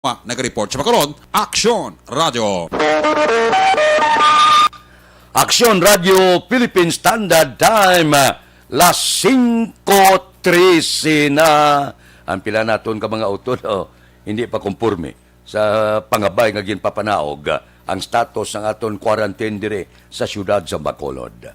Nag-report sa Bacolod, Aksyon Radyo. Aksyon Radyo Philippine Standard Time, las singko trese na. Ang pila naton ka mga utod, oh, hindi pa kumporme sa pangabay nga ginpapanaog ang status sang aton quarantine diri sa siyudad sa Bacolod.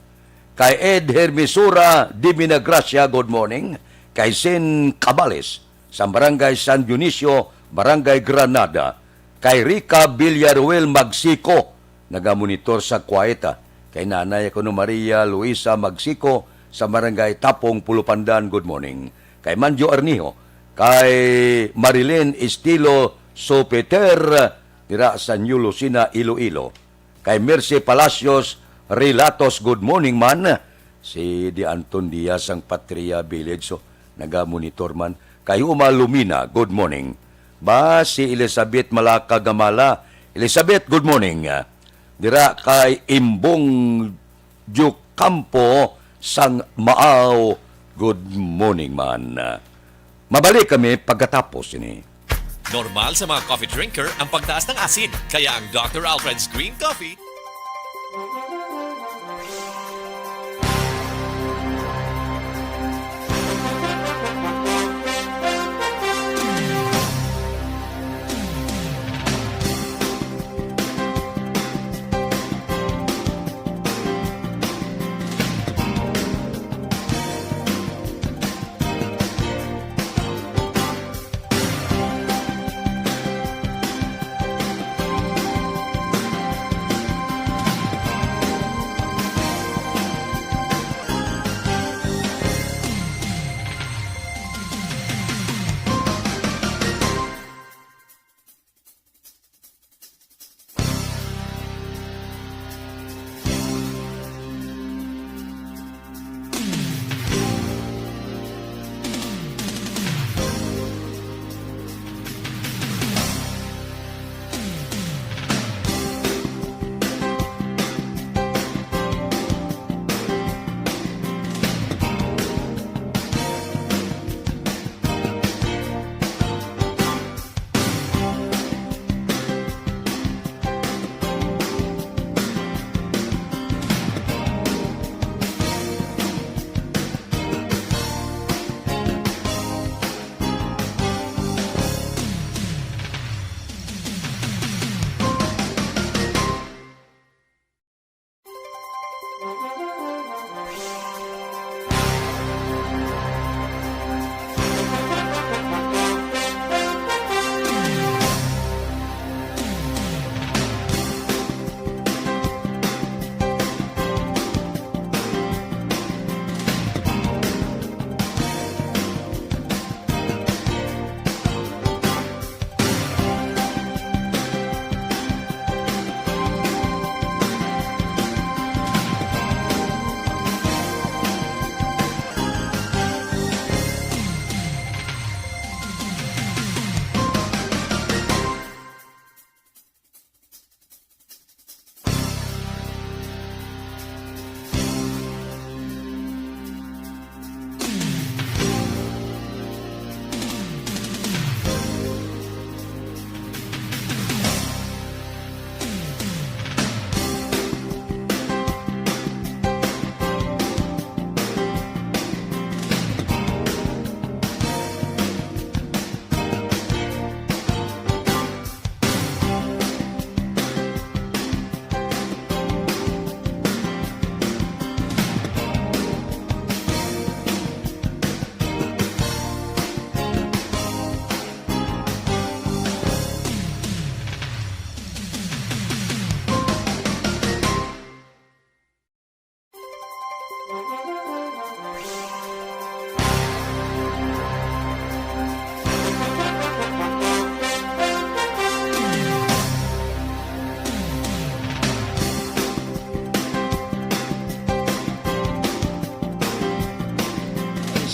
Kay Ed Hermisura Diminagracia, good morning. Kay Sin Cabales, sa Barangay San Dionisio, Barangay Granada. Kay Rica Villaruel Magsico, nagamonitor sa Cuaeta. Kay Nanay kuno Maria Luisa Magsico, sa Barangay Tapong, Pulupandan, good morning. Kay Manjo Arnijo, kay Marilyn Estilo Sopeter, dira sa New Lucena, Iloilo. Kay Mercy Palacios Relatos, good morning man. Si Di Anton Diaz ang Patria Village, so naga-monitor man. Kay Uma Lumina, good morning. Ba, si Elizabeth Malaka Gamala. Elizabeth, good morning. Dira kay Imbong Diocampo sang Maaw, good morning man. Mabalik kami pagkatapos ini. Normal sa mga coffee drinker ang pagtaas ng asid, kaya ang Doctor Alfred's Green Coffee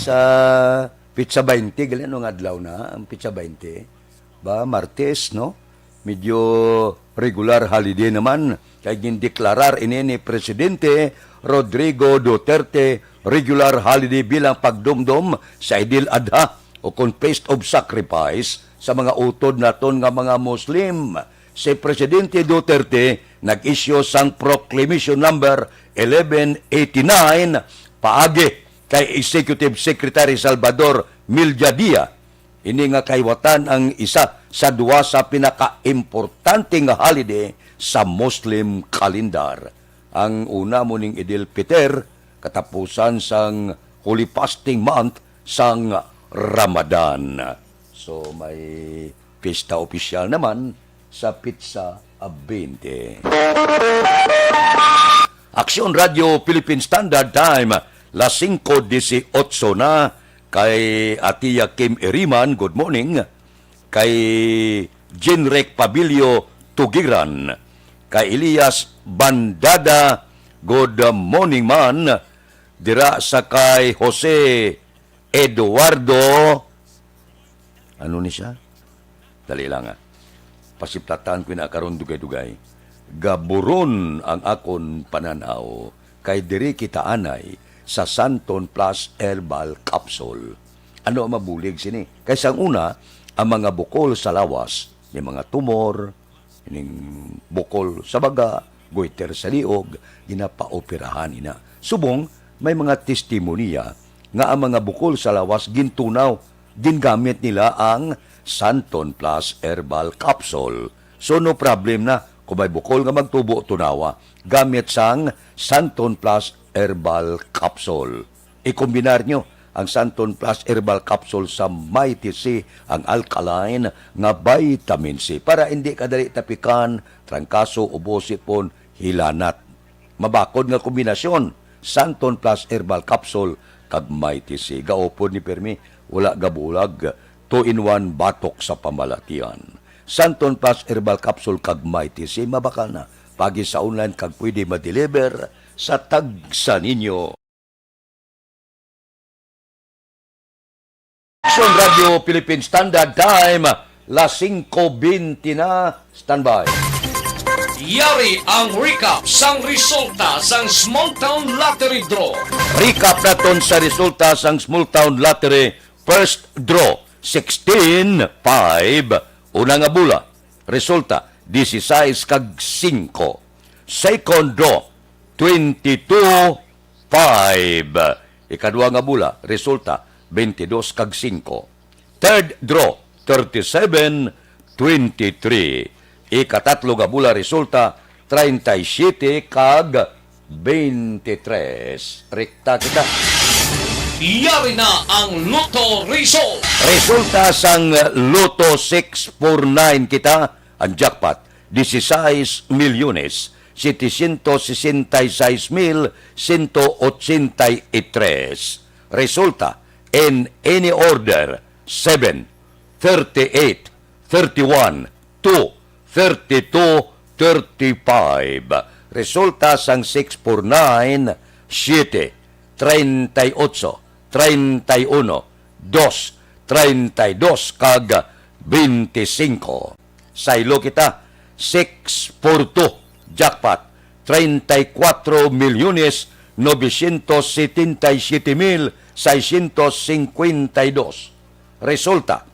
Sa petsa baynte, gali, ano nga adlaw na ang petsa baynte? Ba, Martes, no? Medyo regular holiday naman. Kay gindeklarar ini ni Presidente Rodrigo Duterte regular holiday bilang pagdumdom sa Idil Adha o kon Feast of Sacrifice sa mga utod naton nga mga Muslim. Si Presidente Duterte nag-isyu sang Proclamation Number eleven eighty-nine paagi kay Executive Secretary Salvador Milladia. Ini nga kahiwatan ang isa sa duwa sa pinakaimportante nga holiday sa Muslim calendar. Ang una mo ning Idil Fitr, katapusan sang Holy Fasting Month sang Ramadan. So, may pista opisyal naman sa petsa baynte. Aksyon Radio Philippine Standard Time, las singko dieciocho na. Kay Atiya Kim Iriman, good morning. Kay Jinrek Pabilio Tugiran. Kay Elias Bandada, good morning man. Dira sa kay Jose Eduardo, ano ni siya? Dali lang, ah. Pasiplatan ko na karon dugay-dugay. Gaburon ang akon panan-aw, kay diri kita anay sa Santon Plus Herbal Capsule. Ano ang mabulig sini? Kay sang una, ang mga bukol sa lawas, may mga tumor, ning bukol sa baga, goiter sa liog, ginapaoperahan ina. Subong, may mga testimonya nga ang mga bukol sa lawas gintunaw, gingamit nila ang Santon Plus Herbal Capsule. So, no problem na kung may bukol nga magtubo, tunawa gamit sang Santon Plus Herbal Capsule. Ikombinar nyo ang Santon Plus Herbal Capsule sa Mighty C, ang alkaline nga vitamin C, para hindi ka dali tapikan, trangkaso, ubo, sipon, hilanat. Mabakod nga kombinasyon, Santon Plus Herbal Capsule kag Mighty C. Gaupod ni pirmi, wala gabulag, two-in-one batok sa pamalatian. Santon Plus Herbal Capsule kag Mighty C, mabakal na. Paagi sa online kag pwede ma-deliver sa tagsa ninyo. Aksyon Radio Philippine Standard Time, las singko bente na. Standby. Yari ang recap sang resulta sang Small Town Lottery Draw. Recap naton sa resulta sang Small Town Lottery. First draw, sixteen five. Una nga bola, resulta, dieciséis kag singko. Second draw, twenty-two five. Ikadua nga bola, resulta, twenty-dos kag singko. Third draw, thirty-seven twenty-three. Ikatatlo nga bola, resulta, treinta y siete kag twenty-three. Rekta kita. Yari na ang Lotto Result. Resulta sang Lotto six four nine kita, ang jackpot, dieciséis milyones setecientos sesenta y seis mil ciento ochenta y tres. Resulta, in any order, seven, thirty-eight, thirty-one, two, thirty-two, thirty-five. Resulta sang six four nine, siete, treinta y ocho, treinta y uno, dos, treinta y dos, kag twenty-five. Saylo kita, six four two, jackpot, treinta y cuatro milyones novecientos setenta y siete mil seiscientos cincuenta y dos. Resulta,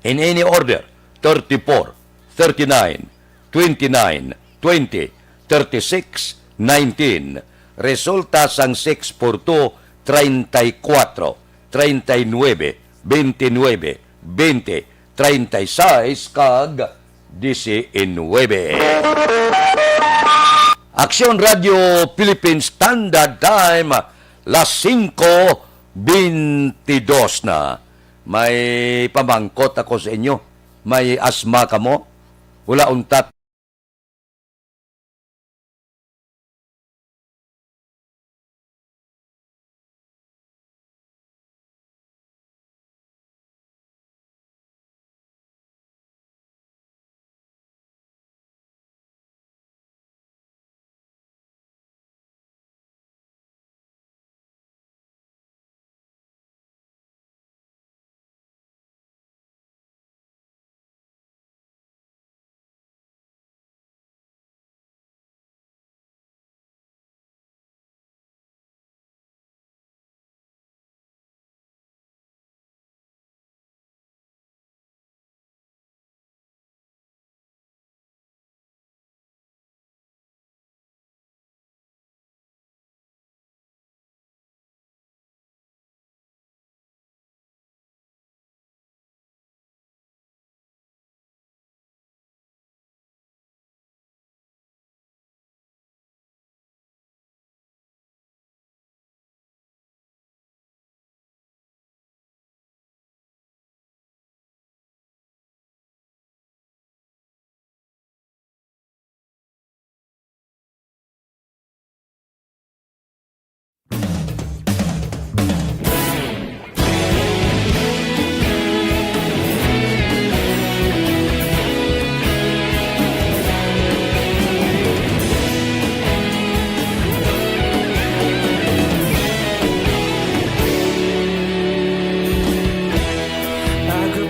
in any order, thirty-four, thirty-nine, twenty-nine, twenty, thirty-six, nineteen. Resulta sang six four two, treinta y cuatro, treinta y nuebe, veintinuebe, veinte, treinta y seis, kag diecinuebe. Aksyon Radio Philippine Standard Time, las singko beintidos na. May pamangkot ako sa inyo. May asma kamo? Wala untat.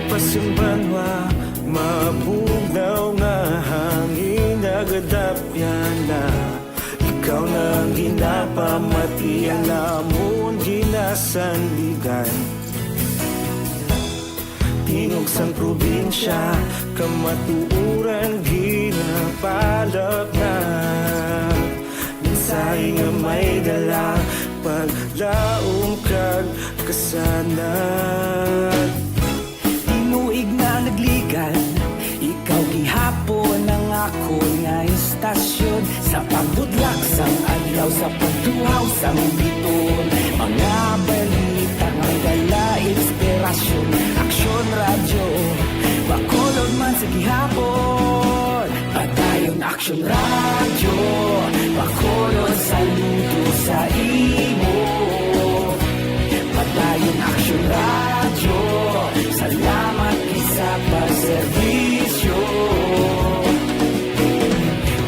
Pasang banwa, mabugnaw nga hangin nagadapyana. Ikaw na ang ginapamatian namon ginasandigan. Tingog sang probinsya, kamatuoran ginapalapnag. Mensahe nga may dala, paglaom kag kasanag. Tinuig na nagligan, ikaw gihapon ang akon nga istasyon. Sa pagbudlak sang adlaw, sa pagtuhaw sang biton, mga balita nga may dala inspirasyon. Aksyon Radyo, Bacolod man sa gihapon. Padayon Aksyon Radyo, Bacolod, saludo sa imo. Padayon Aksyon Radyo, salamat gid sa pagserbisyo.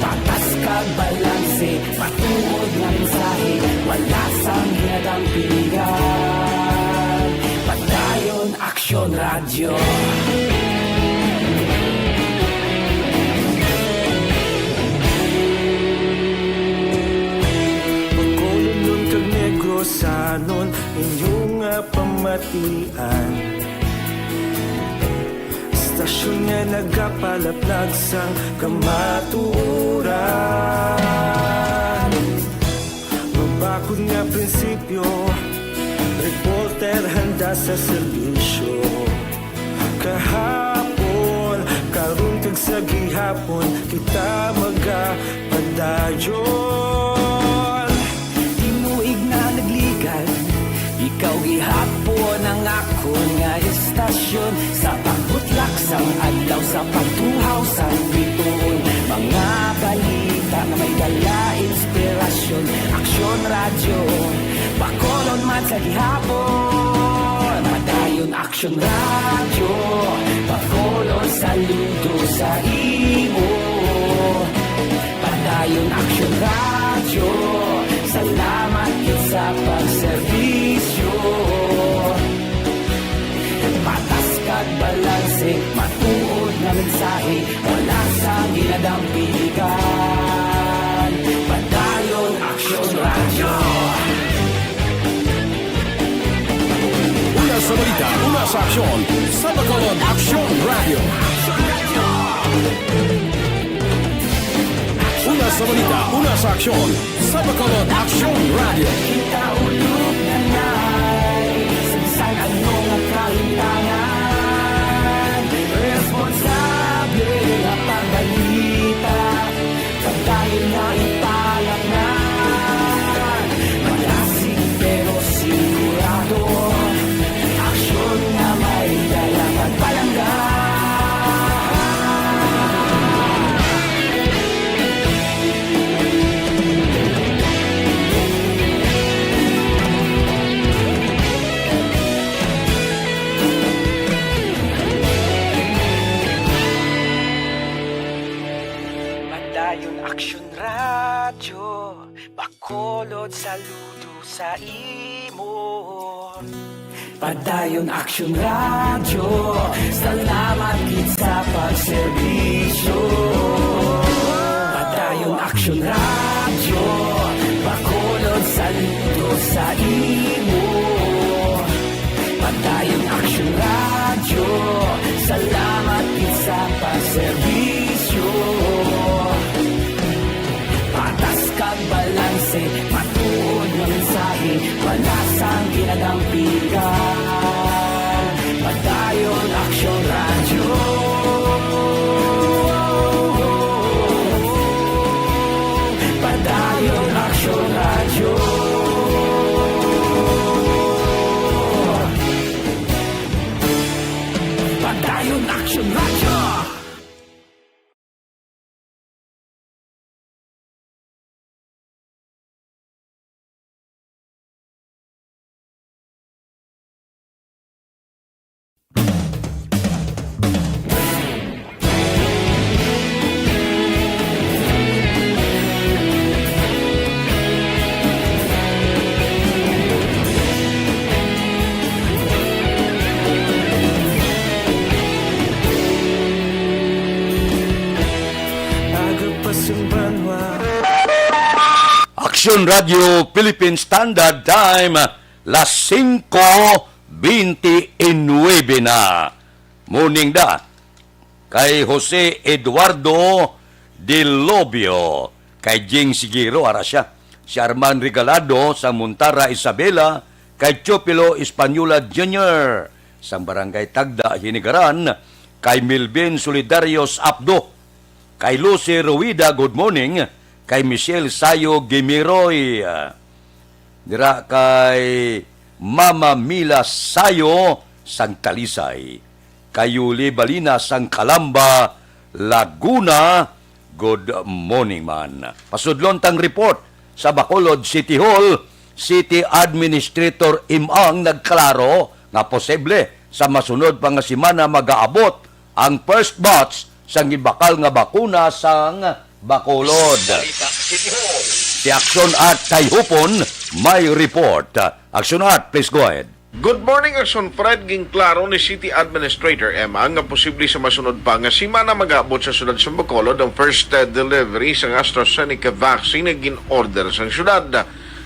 Patas kag balanse, matuod nga mensahe, wala sang ginadampigan. Padayon Aksyon Radyo. Bacolodnon kag Negrosanon, inyo nga pamatian. Istasyon nga nagapalaplag sang kamatuoran. Mabakod nga prinsipyo, reporter handa sa serbisyo. Kahapon, karon kag sa gihapon, kita magapadayon. Tinuig na nagligan, ikaw gihapon ang akon nga istasyon. Sa pagbutlak sang adlaw, sa pagtuhaw sang bituon, mga balita nga may dala inspirasyon. Aksyon Radyo, Bacolod man sa gihapon. Padayon Aksyon Radyo, Bacolod, saludo sa imo. Padayon Aksyon Radyo, salamat gid sa pagserbisyo. Patas kag balanse, matuod nga mensahe, wala sang ginadampigan. Padayon Aksyon Radyo. Una sa balita, una sa aksyon, sa Bacolod Aksyon Radyo. Una sa balita, una sa aksyon, sa Bacolod Aksyon Radyo. Kita ulog na nai, sa bisan ano nga kahintangan, responsable nga pagbalita, pagdayon nga ipalapngan. Malasig pero sigurado, aksyon nga may dala pagpalangga. Padayon Aksyon Radyo, Bacolod, saludo sa imo. Padayon Aksyon Radyo, salamat gid sa pagserbisyo. Padayon Aksyon Radyo, Bacolod, saludo sa imo. Padayon Aksyon Radyo, salamat gid sa pagserbisyo. Patas kag balanse, matuod nga mensahe, wala sang ginadampigan. Padayon Aksyon Radyo. Padayon Aksyon Radyo. Padayon Aksyon Radyo. Aksyon Radio Philippine Standard Time, las singko bente y nuebe na. Morning da. Kay Jose Eduardo Dilobio, kay Jing Sigiro, ara siya. Si Arman Regalado sa Montara, Isabela, kay Teofilo Española Junior sang Barangay Tagda, Hinigaran, kay Melvin Solidarios Abdo, kay Lucy Ruida, good morning, kay Michelle Sayo Gimiroy, ah, dira kay Mama Mila Sayo sang Talisay, kay Yuli Balina sang Calamba, Laguna, good morning man. Pasudlon tang report sa Bacolod City Hall, City Administrator Imang nagklaro nga posible sa masunod pa nga semana magaabot ang first batch sang gibakal nga bakuna sang Bacolod. Si Aksyon at Tayhupon may report. Aksyon at, please go ahead. Good morning, Aksyon Fred. Ginklaro ni City Administrator Emma nga posible sa masunod pa nga semana magaabot sa siyudad sa Bacolod ang first, uh, delivery sang AstraZeneca vaccine nga gin-order sang siyudad.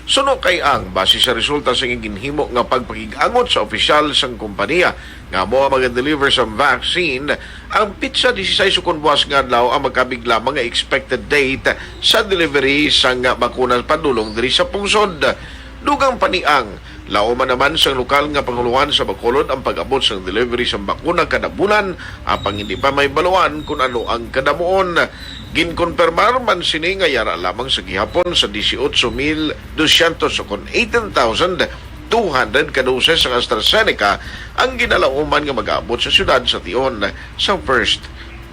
Suno kay ang, base sa resulta sang ginhimo nga pagpakig-angot sa opisyal sang kompanya nga amo ang maga-deliver sang vaccine, ang pitsa disisais ukon buas nga adlaw ang magkabig lamang nga expected date sa delivery sang bakuna padulong diri sa pungsod. Dugang pa ni ang, lauman naman sang lokal nga pangulohan sa Bacolod ang pag-abot sang delivery sang bakuna kada bulan, apang hindi pa mahibaluan kon ano ang kadamuon. Ginkonpirmar man sini nga yara lamang sa gihapon sa dieciocho mil doscientos ukon eighteen thousand two hundred ka doses sang AstraZeneca ang ginalauman nga mag-abot sa siyudad sa tion sa first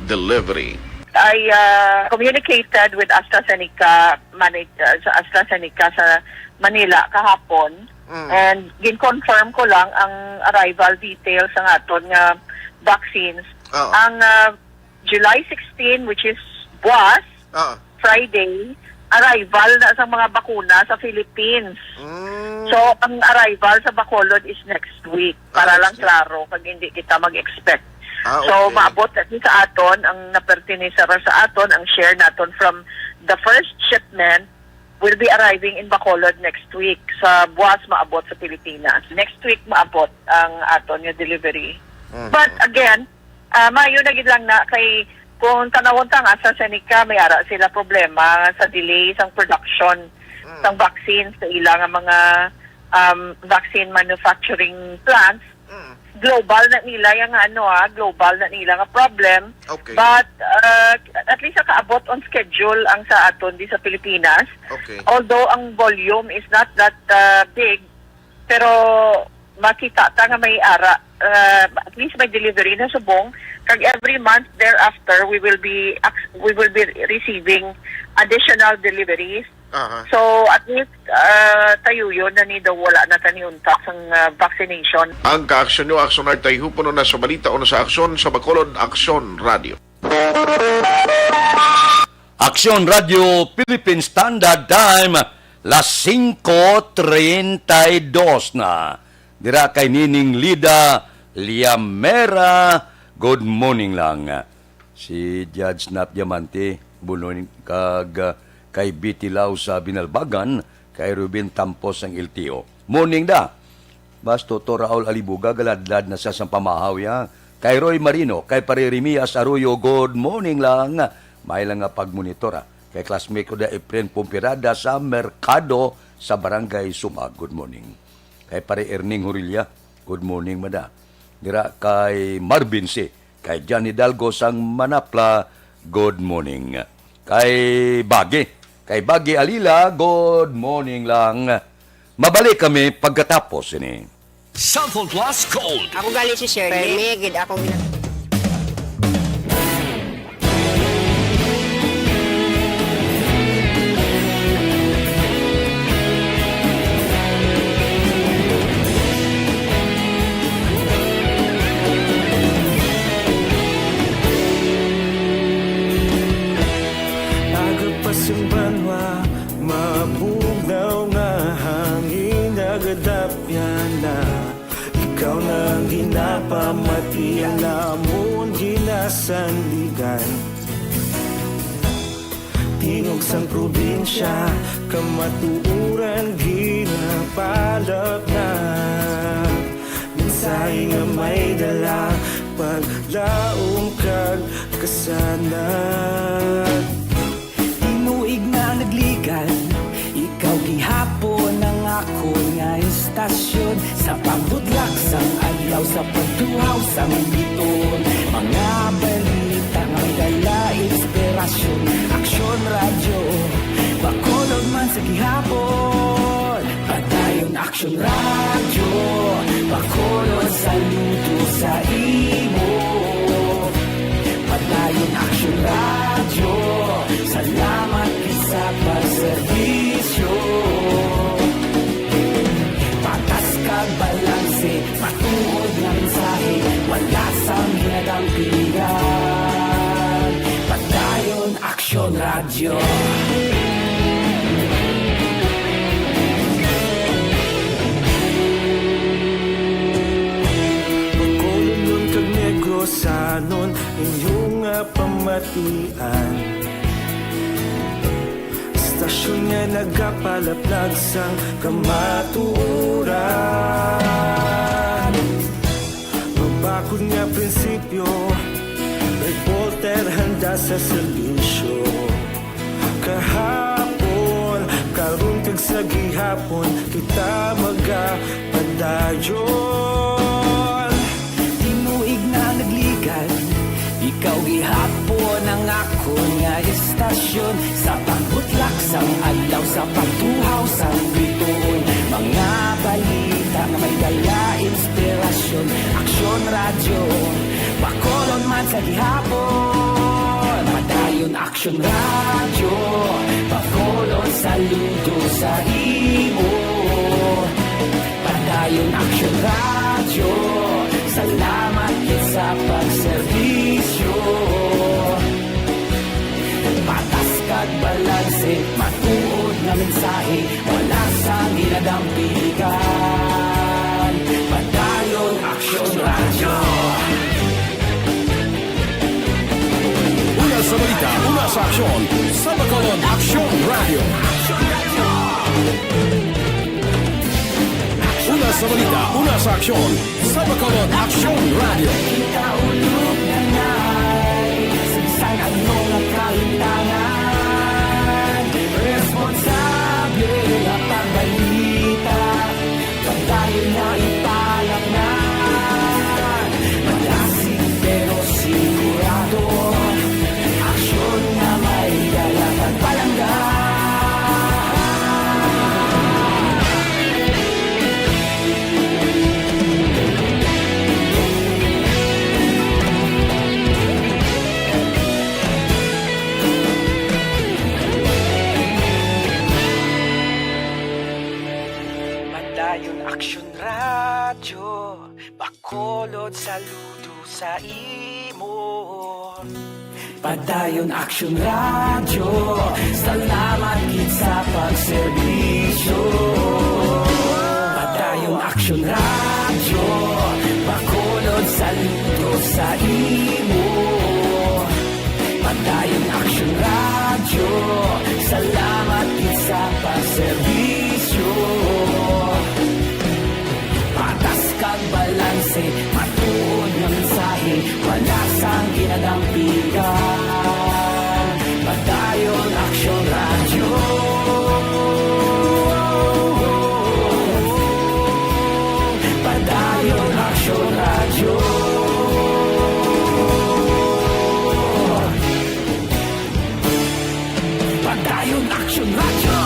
delivery. I, uh, communicated with AstraZeneca manage-, uh, sa AstraZeneca sa Manila kahapon, Mm. and gin-confirm ko lang ang arrival details sa aton nga vaccines. Oo. Ang, uh, July sixteen, which is buwas, Oo. Friday, arrival na sa mga bakuna sa Philippines. Mm. So, ang arrival sa Bacolod is next week. Para Ah, lang next week. Klaro, kag hindi kita mag-expect. Ah, So, okay. maabot na sa aton, ang napertenece ra sa aton, ang share naton from the first shipment will be arriving in Bacolod next week. Sa buwas, maabot sa Pilipinas. Next week, maabot ang aton nga delivery. Mhm. But again, ah, maayo na gid lang na kay kung tanawon ta nga sa Seneca, may ara sila problema sa delay sang production Mm. sang vaccine sa ila nga mga, um, vaccine manufacturing plants. Mm. Global na nila yang ano, ah, global na nila nga problem. Okay. But, uh, at least nakaabot on schedule ang sa aton di sa Pilipinas. Okay. Although ang volume is not that, uh, big, pero makita ta nga may ara, uh, at least may delivery na subong. Kag every month thereafter, we will be ac-, we will be receiving additional deliveries. Aha. So, at least, ah, tayuyon na ni daw wala na tani unta sang, ah, vaccination. Ang kaaksyon nyo, Aksyon Art, Tayhupon na sa balita o sa aksyon sa Bacolod, Aksyon Radio. Aksyon Radio Philippine Standard Time, las singko treinta y dos na. Dira kay Nining Lida Liamera, good morning lang. Si Judge Nap Diamante, Bunoy kag, ah, kay Betty Lau sa Binalbagan, kay Ruben Tampos ang L T O. Morning da. Mas Toto Raul Alibuga, galadlad na sa sang pamahaw ya. Kay Roy Marino, kay Pare Remias Arroyo, good morning lang. May lang nga pagmonitor, ah. Kay classmate ko da Efren Pompirada sa Merkado sa Barangay Sumag, good morning. Kay Pare Erning Hurilla, good morning, mada. Dira kay Marvin C. Kay John Hidalgo sang Manapla, good morning. Kay Bagi, kay Bagi Alila, good morning lang. Mabalik kami pagkatapos ini. Cellphone Plus Gold. Ako gali si Shirley. Permi, gid ako gina- Agapas ang banwa, mabugnaw nga hangin, nagadapyan na. Ikaw na ang ginapamati, ang amon ginasandigan. Tingog sang probinsya, kamatuoran ginapalapnag. Mensahe nga may dala, paglaom kag kasanag. Tinuig nga nagligan, ikaw gihapon ang akon nga istasyon. Sa pagbudlak sang adlaw, sa pagtuhaw sang bituon, mga balita nga may dala inspirasyon. Aksyon Radyo, Bacolod man sa gihapon. Padayon Aksyon Radyo, Bacolod, saludo sa imo. Padayon Aksyon Radyo, salamat gid sa pagserbisyo. Patas kag balanse, matuod nga mensahe, wala sang ginadampigan. Padayon Aksyon Radyo. Bacolodnon kag Negrosanon, inyo nga pamatian. Istasyon nga nagapalaplag sang kamatuoran. Mabakod nga prinsipyo, reporter handa sa serbisyo. Kahapon, karon kag sa gihapon, kita magapadayon. Tinuig nga nagligan, ikaw gihapon ang akon nga istasyon. Sa pagbutlak sang adlaw, sa pagtuhaw sang bituon, mga balita nga may dala inspirasyon. Aksyon Radyo, Bacolod man sa gihapon. Padayon Aksyon Radyo, Bacolod, saludo sa imo. Padayon Aksyon Radyo, salamat gid sa pagserbisyo. Patas kag balanse, matuod nga mensahe, wala sang ginadampigan. Padayon Aksyon Radyo. Una sa balita, una sa aksyon, sa Bacolod Aksyon Radyo. Una sa balita, una sa aksyon, sa Bacolod Aksyon Radyo. Kita ulog na nai, sa bisan ano nga kahintangan, responsable nga pagbalita. Padayon nga ipalapngan, malasig pero sigurado. Aksyon nga may dala kag palangga. Padayon Aksyon Radyo, Bacolod, saludo sa imo. Padayon Aksyon Radyo, salamat gid sa pagserbisyo. Padayon Aksyon Radyo, Bacolod, saludo sa imo. Padayon Aksyon Radyo, salamat gid sa pagserbisyo. Patas kag balanse, matuod nga mensahe, wala sang ginadampigan. Padayon Aksyon Radyo. Padayon Aksyon Radyo. Padayon Aksyon Radyo.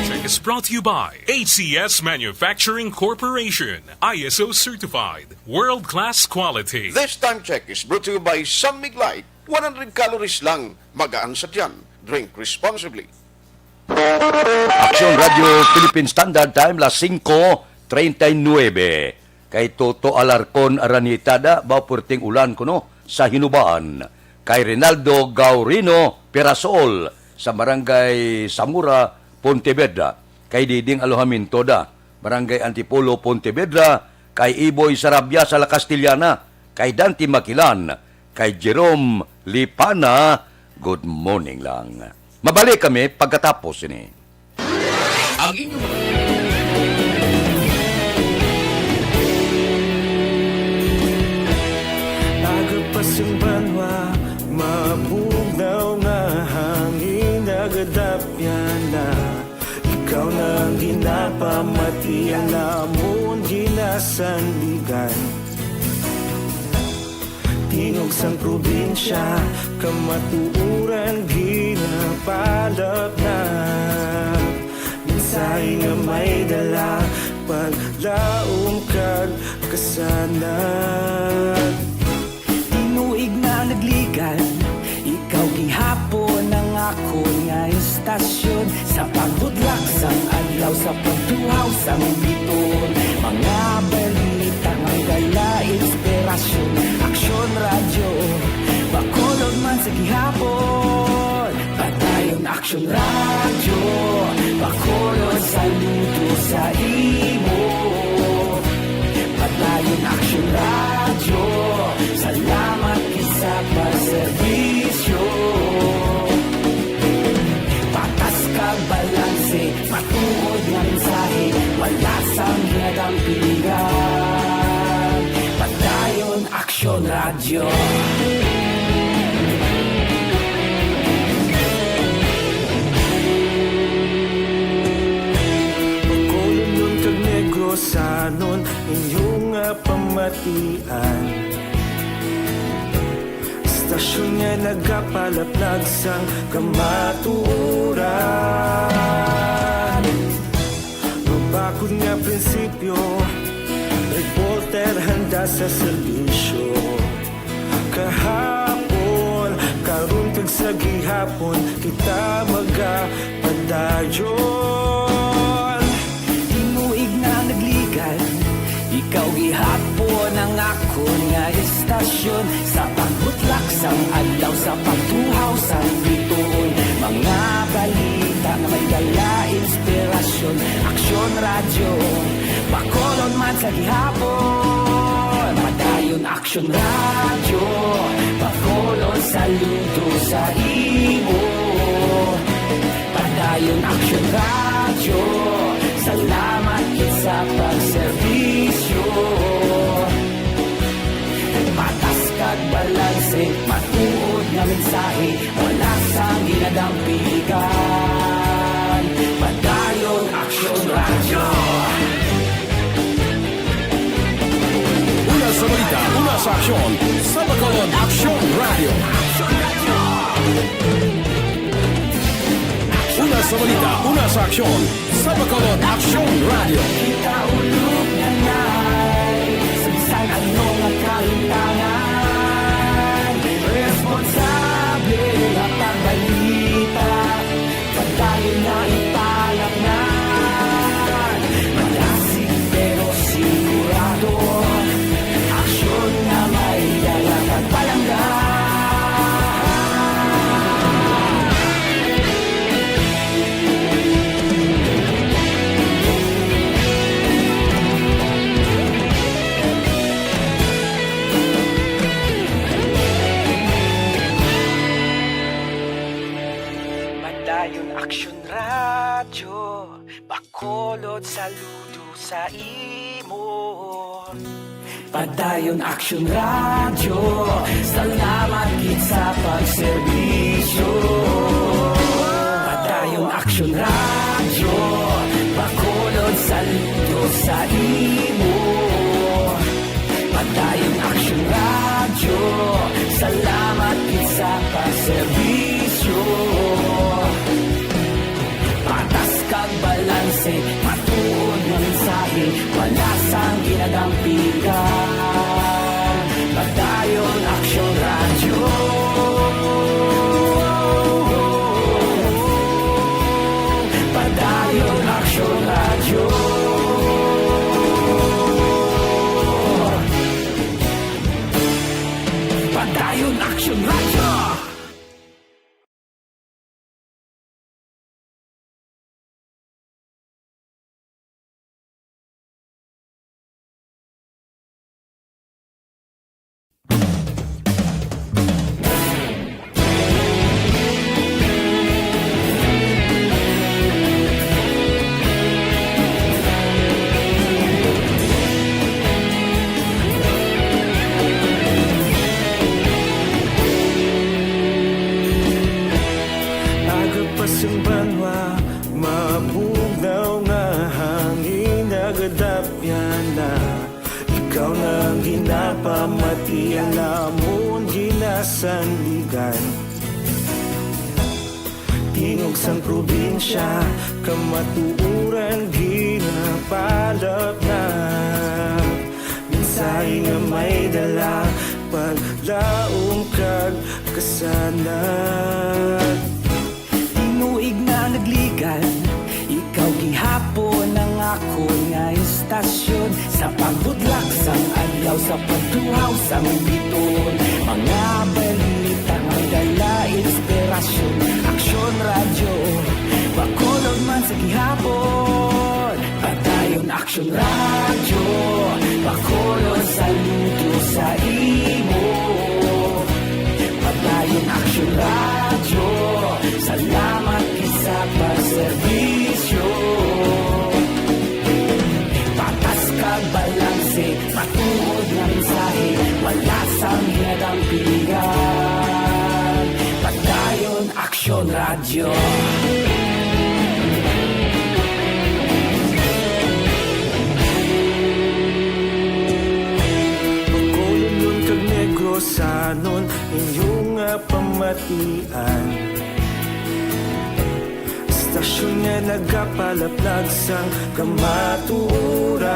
Check is brought to you by A C S Manufacturing Corporation, I S O certified, world-class quality. This time check is brought to you by San Mig Light, one hundred calories lang, magaan sa tiyan. Drink responsibly. Aksyon Radyo Philippine Standard Time, las singko treinta y nueve. Kay Toto Alarcon Aranita da, baw perting ulan kuno sa Hinubaan. Kay Rinaldo Gaurino Pirasol sa Barangay Zamora, Pontevedra. Kay Diding Alojamiento da, Barangay Antipolo, Pontevedra. Kay Iboy Sarabia sa La Castellana. Kay Dante Makilan. Kay Jerome Lipana, good morning lang. Mabalik kami pagkatapos ini. Ang inyong Aga pa sing banwa, mabugnaw nga hangin, nagadapyan na. Ikaw na ang ginapamati, ang amon ginasandigan. Tingog sang probinsya, kamatuoran ginapalapnap. Mensahe nga may dala, paglaom kag kasanag. Tinuig na nagligan, ikaw gihapon ang akon nga istasyon. Sa pagbudlak sang adlaw, sa pagtuhaw sang biton, mga balita nga dala inspirasyon. Aksyon Radyo, Bacolod man sa gihapon. Padayon Aksyon Radyo, Bacolod, saludo sa imo. Padayon Aksyon Radyo, salamat gid sa pagserbisyo. Patas kag balanse, matuod nga mensahe, wala sang ginadampigan. Padayon Aksyon Radyo. Bacolodnon kag Negrosanon, inyo nga pamatian. Istasyon nga nagapalaplag sang kamatuoran. Mabakod nga prinsipyo, reporter handa sa serbisyo. Kahapon, karon kag sa gihapon, kita magapadayon. Tinuig na nagligan, ikaw gihapon ang akon nga istasyon. Sa pagbutlak sang adlaw, sa pagtuhaw sang bituon, mga balita nga may dala inspirasyon. Aksyon Radyo, Bacolod man sa gihapon. Padayon Aksyon Radyo, Bacolod, saludo sa imo. Padayon Aksyon Radyo, salamat gid sa pagserbisyo. Patas kag balanse, matuod nga mensahe, wala sang ginadampigan. Padayon Aksyon Radyo. Una sa balita, una sa aksyon, sa Bacolod Aksyon Radyo. Una sa balita, una sa aksyon, sa Bacolod Aksyon Radyo. Kita ulog nanay sa bisan ano nga kahimtangan. Responsable nga pagbalita, padayon na ipalapnan. Malasig pero sigurado, aksyon nga may dala kag palangga. Padayon Aksyon Radyo, Bacolod, saludo sa imo. Padayon Aksyon Radyo, salamat gid sa pagserbisyo. Padayon Aksyon Radyo, Bacolod, saludo sa imo. Padayon Aksyon Radyo, salamat gid sa pagserbisyo. Patas kag balanse, matuod nga mensahe, wala sang ginadampigan. Padayon Aksyon Radyo. Padayon Aksyon Radyo. Iya namon ginasandigan. Tingog sang probinsya, kamatuoran ginapalapnag. Mensahe nga may dala, paglaom kag kasanag. Tinuig na nagligan, ikaw gihapon ang akon nga istasyon. Sa pagbutlak sang adlaw, sa pagtuhaw sang bituon, mga balita nga may dala inspirasyon. Aksyon Radyo, Bacolod man sa gihapon. Padayon Aksyon Radyo, Bacolod, saludo sa imo. Padayon Aksyon Radyo, salamat gid sa pagserbisyo. Patas kag balanse, matuod nga mensahe, wala sang ginadampigan. Padayon Aksyon Radyo. Bacolodnon kag Negrosanon, inyo nga pamatian. Istasyon nga nagapalaplag sang kamatuoran.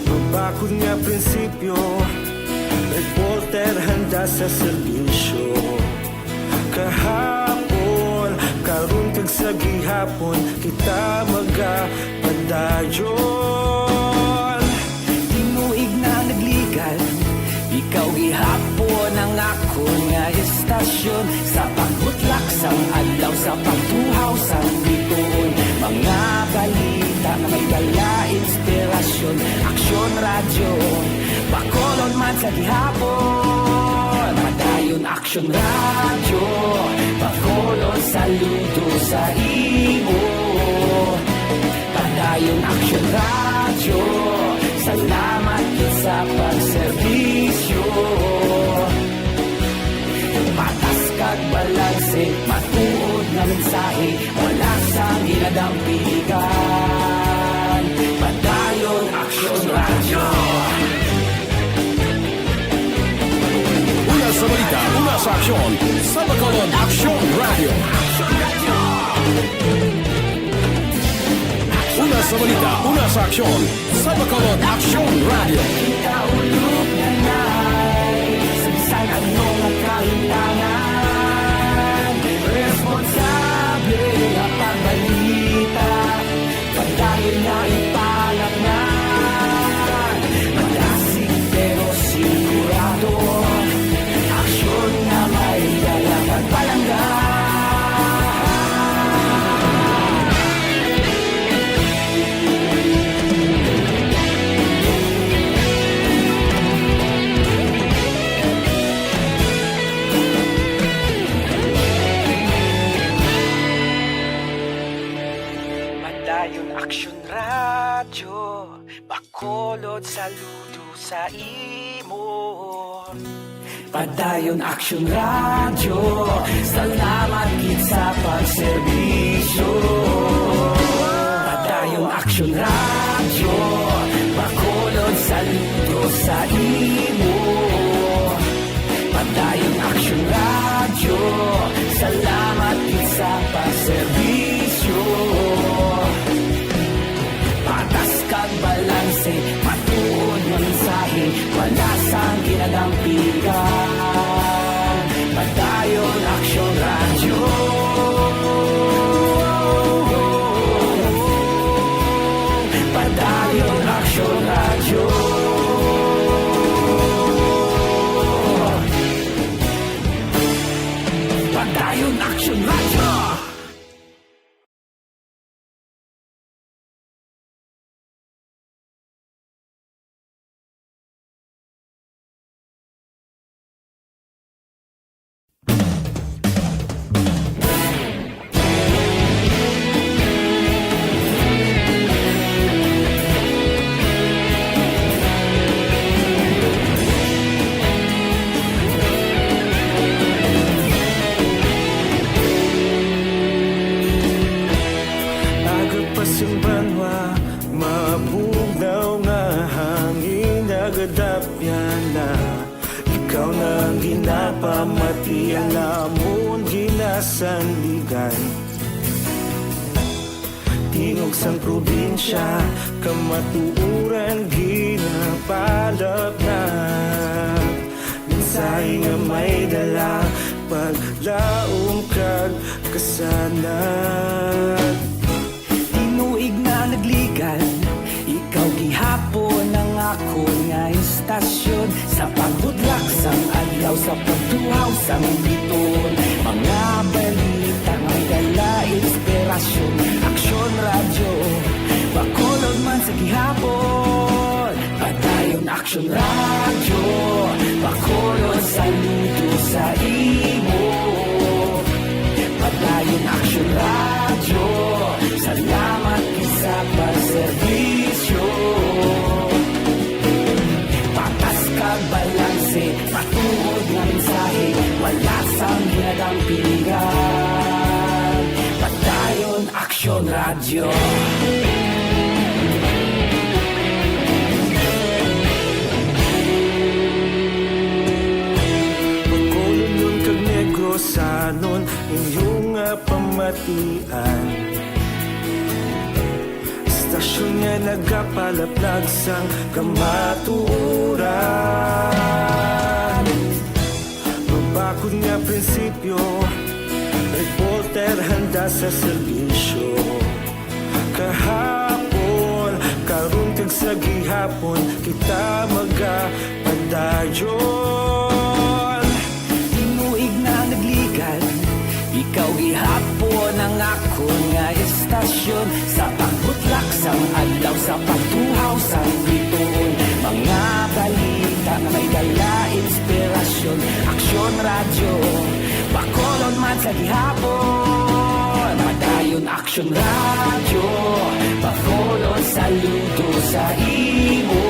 Mabakod nga prinsipyo, reporter handa sa serbisyo. Kahapon, karon kag sa gihapon, kita magapadayon. Tinuig na nagligan, ikaw gihapon ang akon nga istasyon. Sa pagbutlak sang adlaw, sa pagtuhaw sang bituon, mga balita nga may dala inspirasyon. Aksyon Radyo, Bacolod man sa gihapon. Padayon Aksyon Radyo, Bacolod, saludo sa imo. Padayon Aksyon Radyo, salamat gid sa pagserbisyo. Patas kag balanse, matuod nga mensahe, wala sang ginadampigan. Padayon Aksyon Radyo. Una sa balita, una sa aksyon, sa Bacolod Aksyon Radyo. Una sa balita, una sa aksyon, sa Bacolod Aksyon Radyo. Ikaulo na na sa bisan ano nga kahitangan, responsable nga pagbalita. Padayon na ipalapngan, malasig pero sigurado. Aksyon nga may dala kag palangga. Padayon Aksyon Radyo, Bacolod, saludo sa imo. Padayon Aksyon Radyo, salamat gid sa pagserbisyo. Padayon Aksyon Radyo, Bacolod, saludo sa imo. Padayon Aksyon Radyo, salamat gid sa pagserbisyo. Patas kag balanse, matuod nga mensahe, wala sang ginadampigan. Padayon Aksyon Radyo. Sanligan. Tingog sang probinsya, kamatuoran ginapalapnag. Mensahe nga may dala, paglaom kag kasanag. Tinuig na nagligan, ikaw gihapon ang akon nga istasyon. Sa pagbudlak sang adlaw, sa pagtuhaw sang biton, mga balita may dala inspirasyon. Aksyon Radyo, Bacolod man sa gihapon. Padayon Aksyon Radyo, Bacolod, saludo sa imo. Padayon Aksyon Radyo, salamat gid sa pagserbisyo. Patas kag balanse, matuod nga mensahe, wala sang ginadampigan. Padayon Aksyon Radyo. Bacolodnon kag Negrosanon, inyo nga pamatian. Istasyon nga nagapalaplag sang kamatuoran. Mabakod nga prinsipyo, reporter handa sa serbisyo. Kahapon, karon kag sa gihapon, kita magapadayon. Tinuig na nagligan, ikaw gihapon ang akon nga istasyon. Sa pagbutlak sang adlaw, sa pagtuhaw sang bituon, mga balita nga may dala inspirasyon. Aksyon Radyo, Bacolod man sa gihapon. Padayon Aksyon Radyo, Bacolod, saludo sa imo.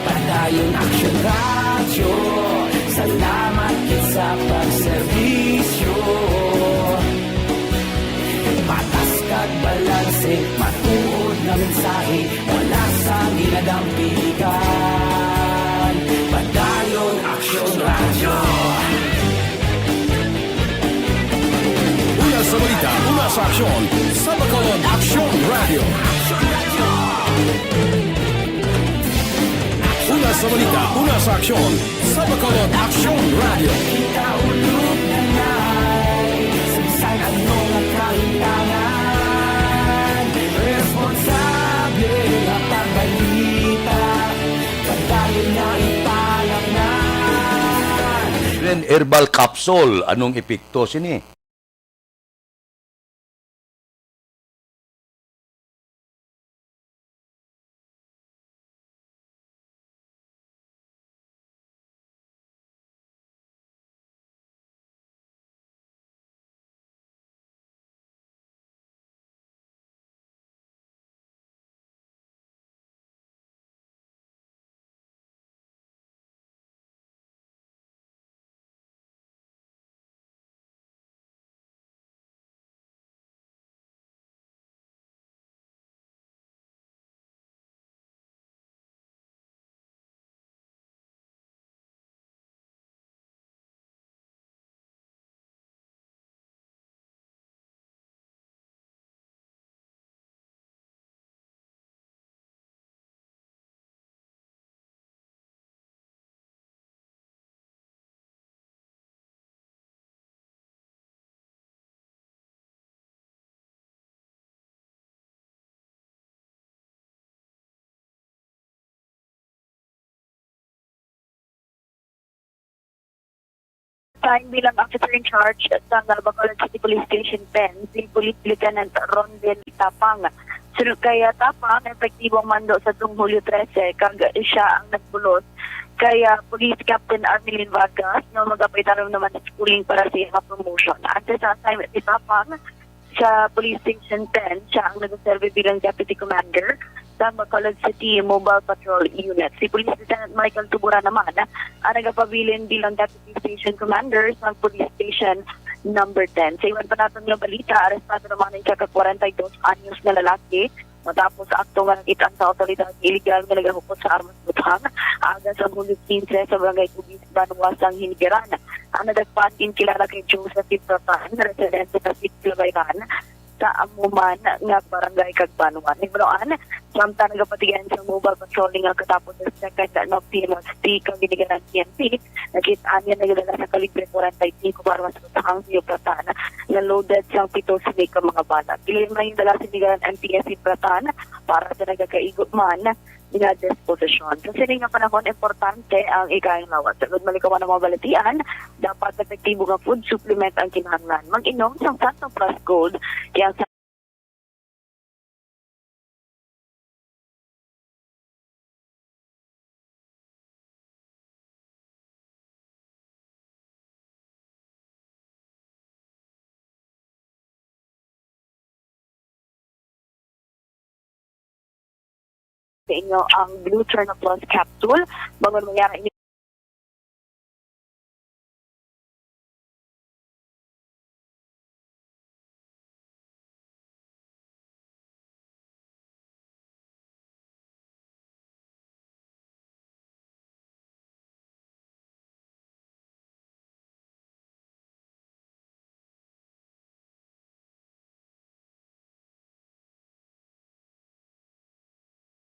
Padayon Aksyon Radyo, salamat gid sa pagserbisyo. Patas kag balanse, matuod nga mensahe, wala sang ginadampigan. Padayon Aksyon Radyo. Una sa balita, una sa aksyon, sa Bacolod Aksyon Radyo. Una sa balita, una sa aksyon, sa Bacolod Aksyon Radyo. Kita ulog na ngay, sa bisan ano nga kahintangan, responsable nga pagbalita, padayon na ipalapnan. Herbal capsule, anong epekto sini? Time bilang officer in charge sa Bacolod City Police Station ten, si Police Lieutenant Rondel Tapang. Sunod kay, ah, Tapang, epektibo ang mando sa tuong Hulyo trese, kag siya ang nagbulos kay, ah, Police Captain Armelin Vargas, nga magapaytarong naman sa schooling para sa iyang promotion. Antes sa assignment ni Tapang sa Police Station ten, siya ang nagserbi bilang Deputy Commander sa Bacolod City Mobile Patrol Unit. Si Police Lieutenant Michael Tubura naman ang nagapabilin bilang Deputy Station Commander sa Police Station Number ten. Sa iban pa naton nga balita, arestado naman ang isa ka kwarenta y dos anyos nga lalaki Matapos akto nga nakit-an sa awtoridad nga iligal nga nagahukot sa armas buthang, aga sa Hulyo quince sa Barangay Bugis, Banwa sang Hinigaran, ang nadagpatin kilala kay Joseph Ibratan, residente sa Sitio Bayran, sa amo man nga barangay kag banwa. Nagbaluan, samtang nagapatigayon sa mobile patrolling ang katapos sa second Noctimus P kag Hinigaran P N P, nakit-an nga nagadala sa kalibre forty-five para sa buthang si Ibratan nga loaded sang pito sini ka mga bala. Kilid man ang dala sa Hinigaran M P S Ibratan para sa nagakaigo man nga disposisyon. Sa sini nga panahon, importante ang ikaayong lawas. Sagod malikawan ang mga balatian, dapat epektibo nga food supplement ang kinahanglan. Mag-inom sang Santo Plus Gold, kay ang sa inyo ang Blue Turn Plus capsule. Bangon mangyara inyo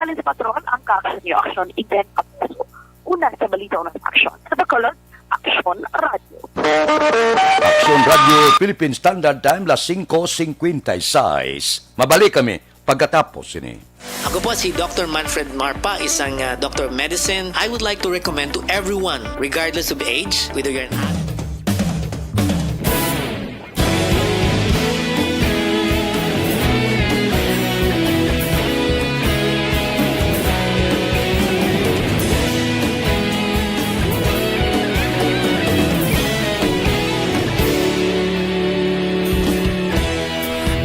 Alin sa patron ang kaaksyon niyo? Aksyon, event, apreso. Una sa balita, una sa aksyon. Sa Bacolod, Aksyon Radio. Aksyon Radio Philippine Standard Time, las singko singkwenta y seis. Mabalik kami pagkatapos sini. Ako po si Doctor Manfred Marpa, isang, ah, Doctor of Medicine. I would like to recommend to everyone, regardless of age, whether you're an adult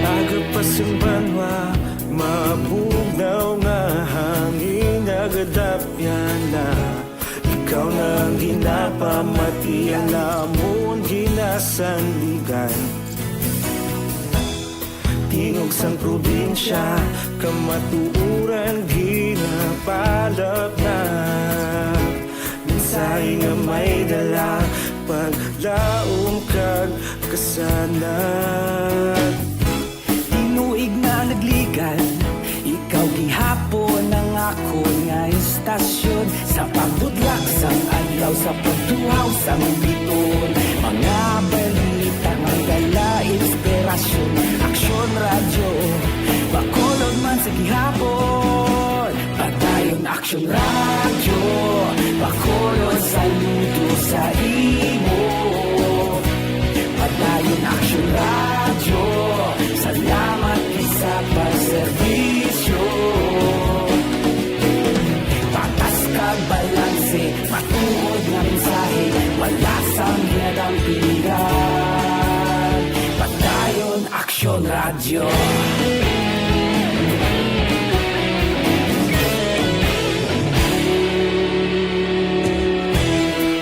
Aga pa sa banwa, mabugnaw nga hangin, nagadapyan na. Ikaw na ang ginapamati, ang amon ginasandigan. Tingog sang probinsya, kamatuoran ginapalapnap. Mensahe nga may dala, paglaom kag kasanag. Tinuig na nagligan, ikaw gihapon ang akon nga istasyon. Sa pagbudlak sang adlaw, sa pagtuhaw sang biton, mga balita nga dala inspirasyon. Aksyon Radyo, Bacolod man sa gihapon. Padayon Aksyon Radyo, Bacolod, saludo sa imo. Padayon Aksyon Radyo, salamat gid sa pagserbisyo. Patas kag balanse, matuod nga mensahe, wala sang ginadampigan. Padayon Aksyon Radyo.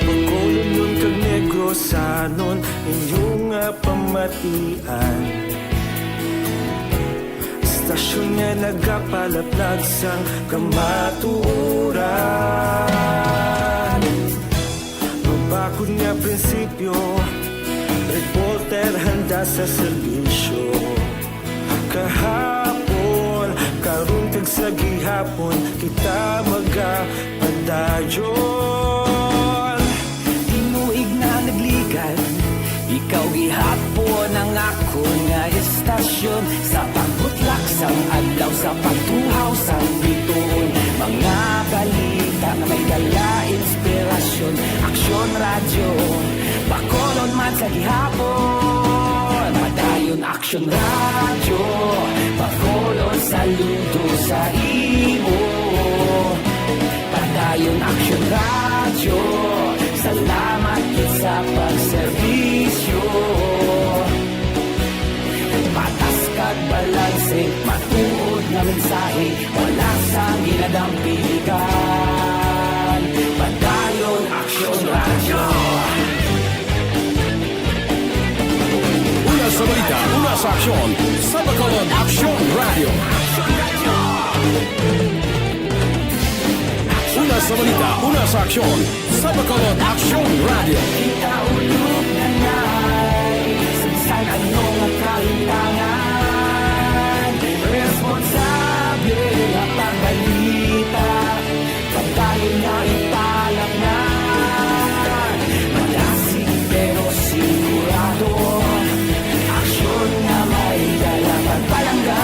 Bacolodnon kag Negrosanon, inyo nga pamatian. Istasyon nga nagapalaplag sang kamatuoran. Mabakod nga prinsipyo, reporter handa sa serbisyo. Kahapon, karon, kag sa gihapon, kita magapadayon. Tinuig na nagligan, ikaw gihapon ang akon nga istasyon. Sa pagbutlak sang adlaw, sa pagtuhaw sang biton, mga balita nga may dala inspirasyon. Aksyon Radyo, Bacolod man sa gihapon. Padayon Aksyon Radyo, Bacolod, saludo sa imo. Padayon Aksyon Radyo, salamat gid sa pagserbisyo. Patas kag balanse, matuod nga mensahe, wala sang ginadampigan. Padayon Aksyon Radyo. Una sa balita, una sa Aksyon sa Bacolod, Aksyon Radio. Una sa balita, una sa aksyon sa Bacolod, Aksyon Radio. Kita ulog na nais sa ano nga kahintangan. Responsable nga pagbalita. Padayon nga ipalapnan. Malasig pero sigurado. Aksyon nga may dala pagpalangga.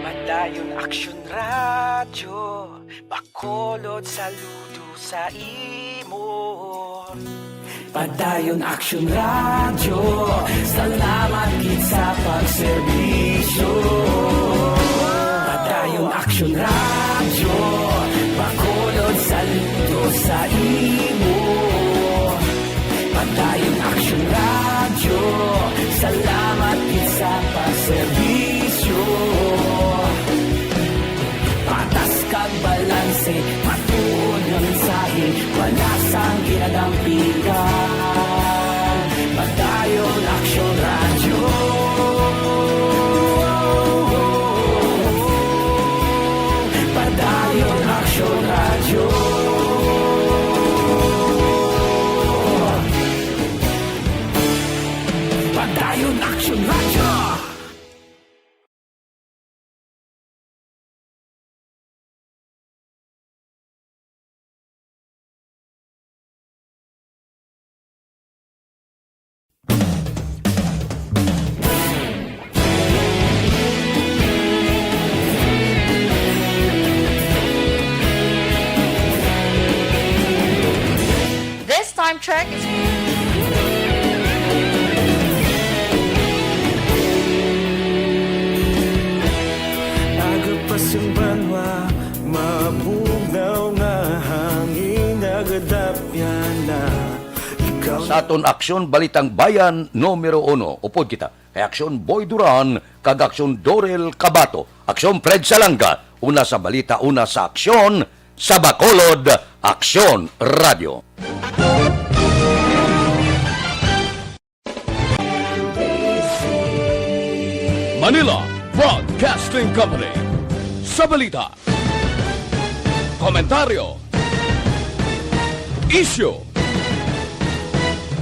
Padayon Aksyon Radyo, Bacolod, saludo sa imo. Padayon Aksyon Radyo, salamat gid sa pagserbisyo. Padayon Aksyon Radyo, Bacolod, saludo sa imo. Padayon Aksyon Radyo, salamat gid sa pagserbisyo. Patas kag balanse, matuod nga mensahe, wala sang ginadampigan. Padayon Aksyon Radyo. Padayon Aksyon Radyo. Padayon Aksyon Radyo. This time check is Nagapasimbanwa, mabugnaw nga hangin, nagadapya na. Ikaw Sa aton Aksyon Balitang Bayan numero uno, upod kita kay Aksyon Boy Duran kag Aksyon Dorel Cabato, Aksyon Fred Salanga, una sa balita, una sa aksyon, sa Bacolod, Aksyon Radio. Manila Broadcasting Company. Sa balita, komentaryo, isyu,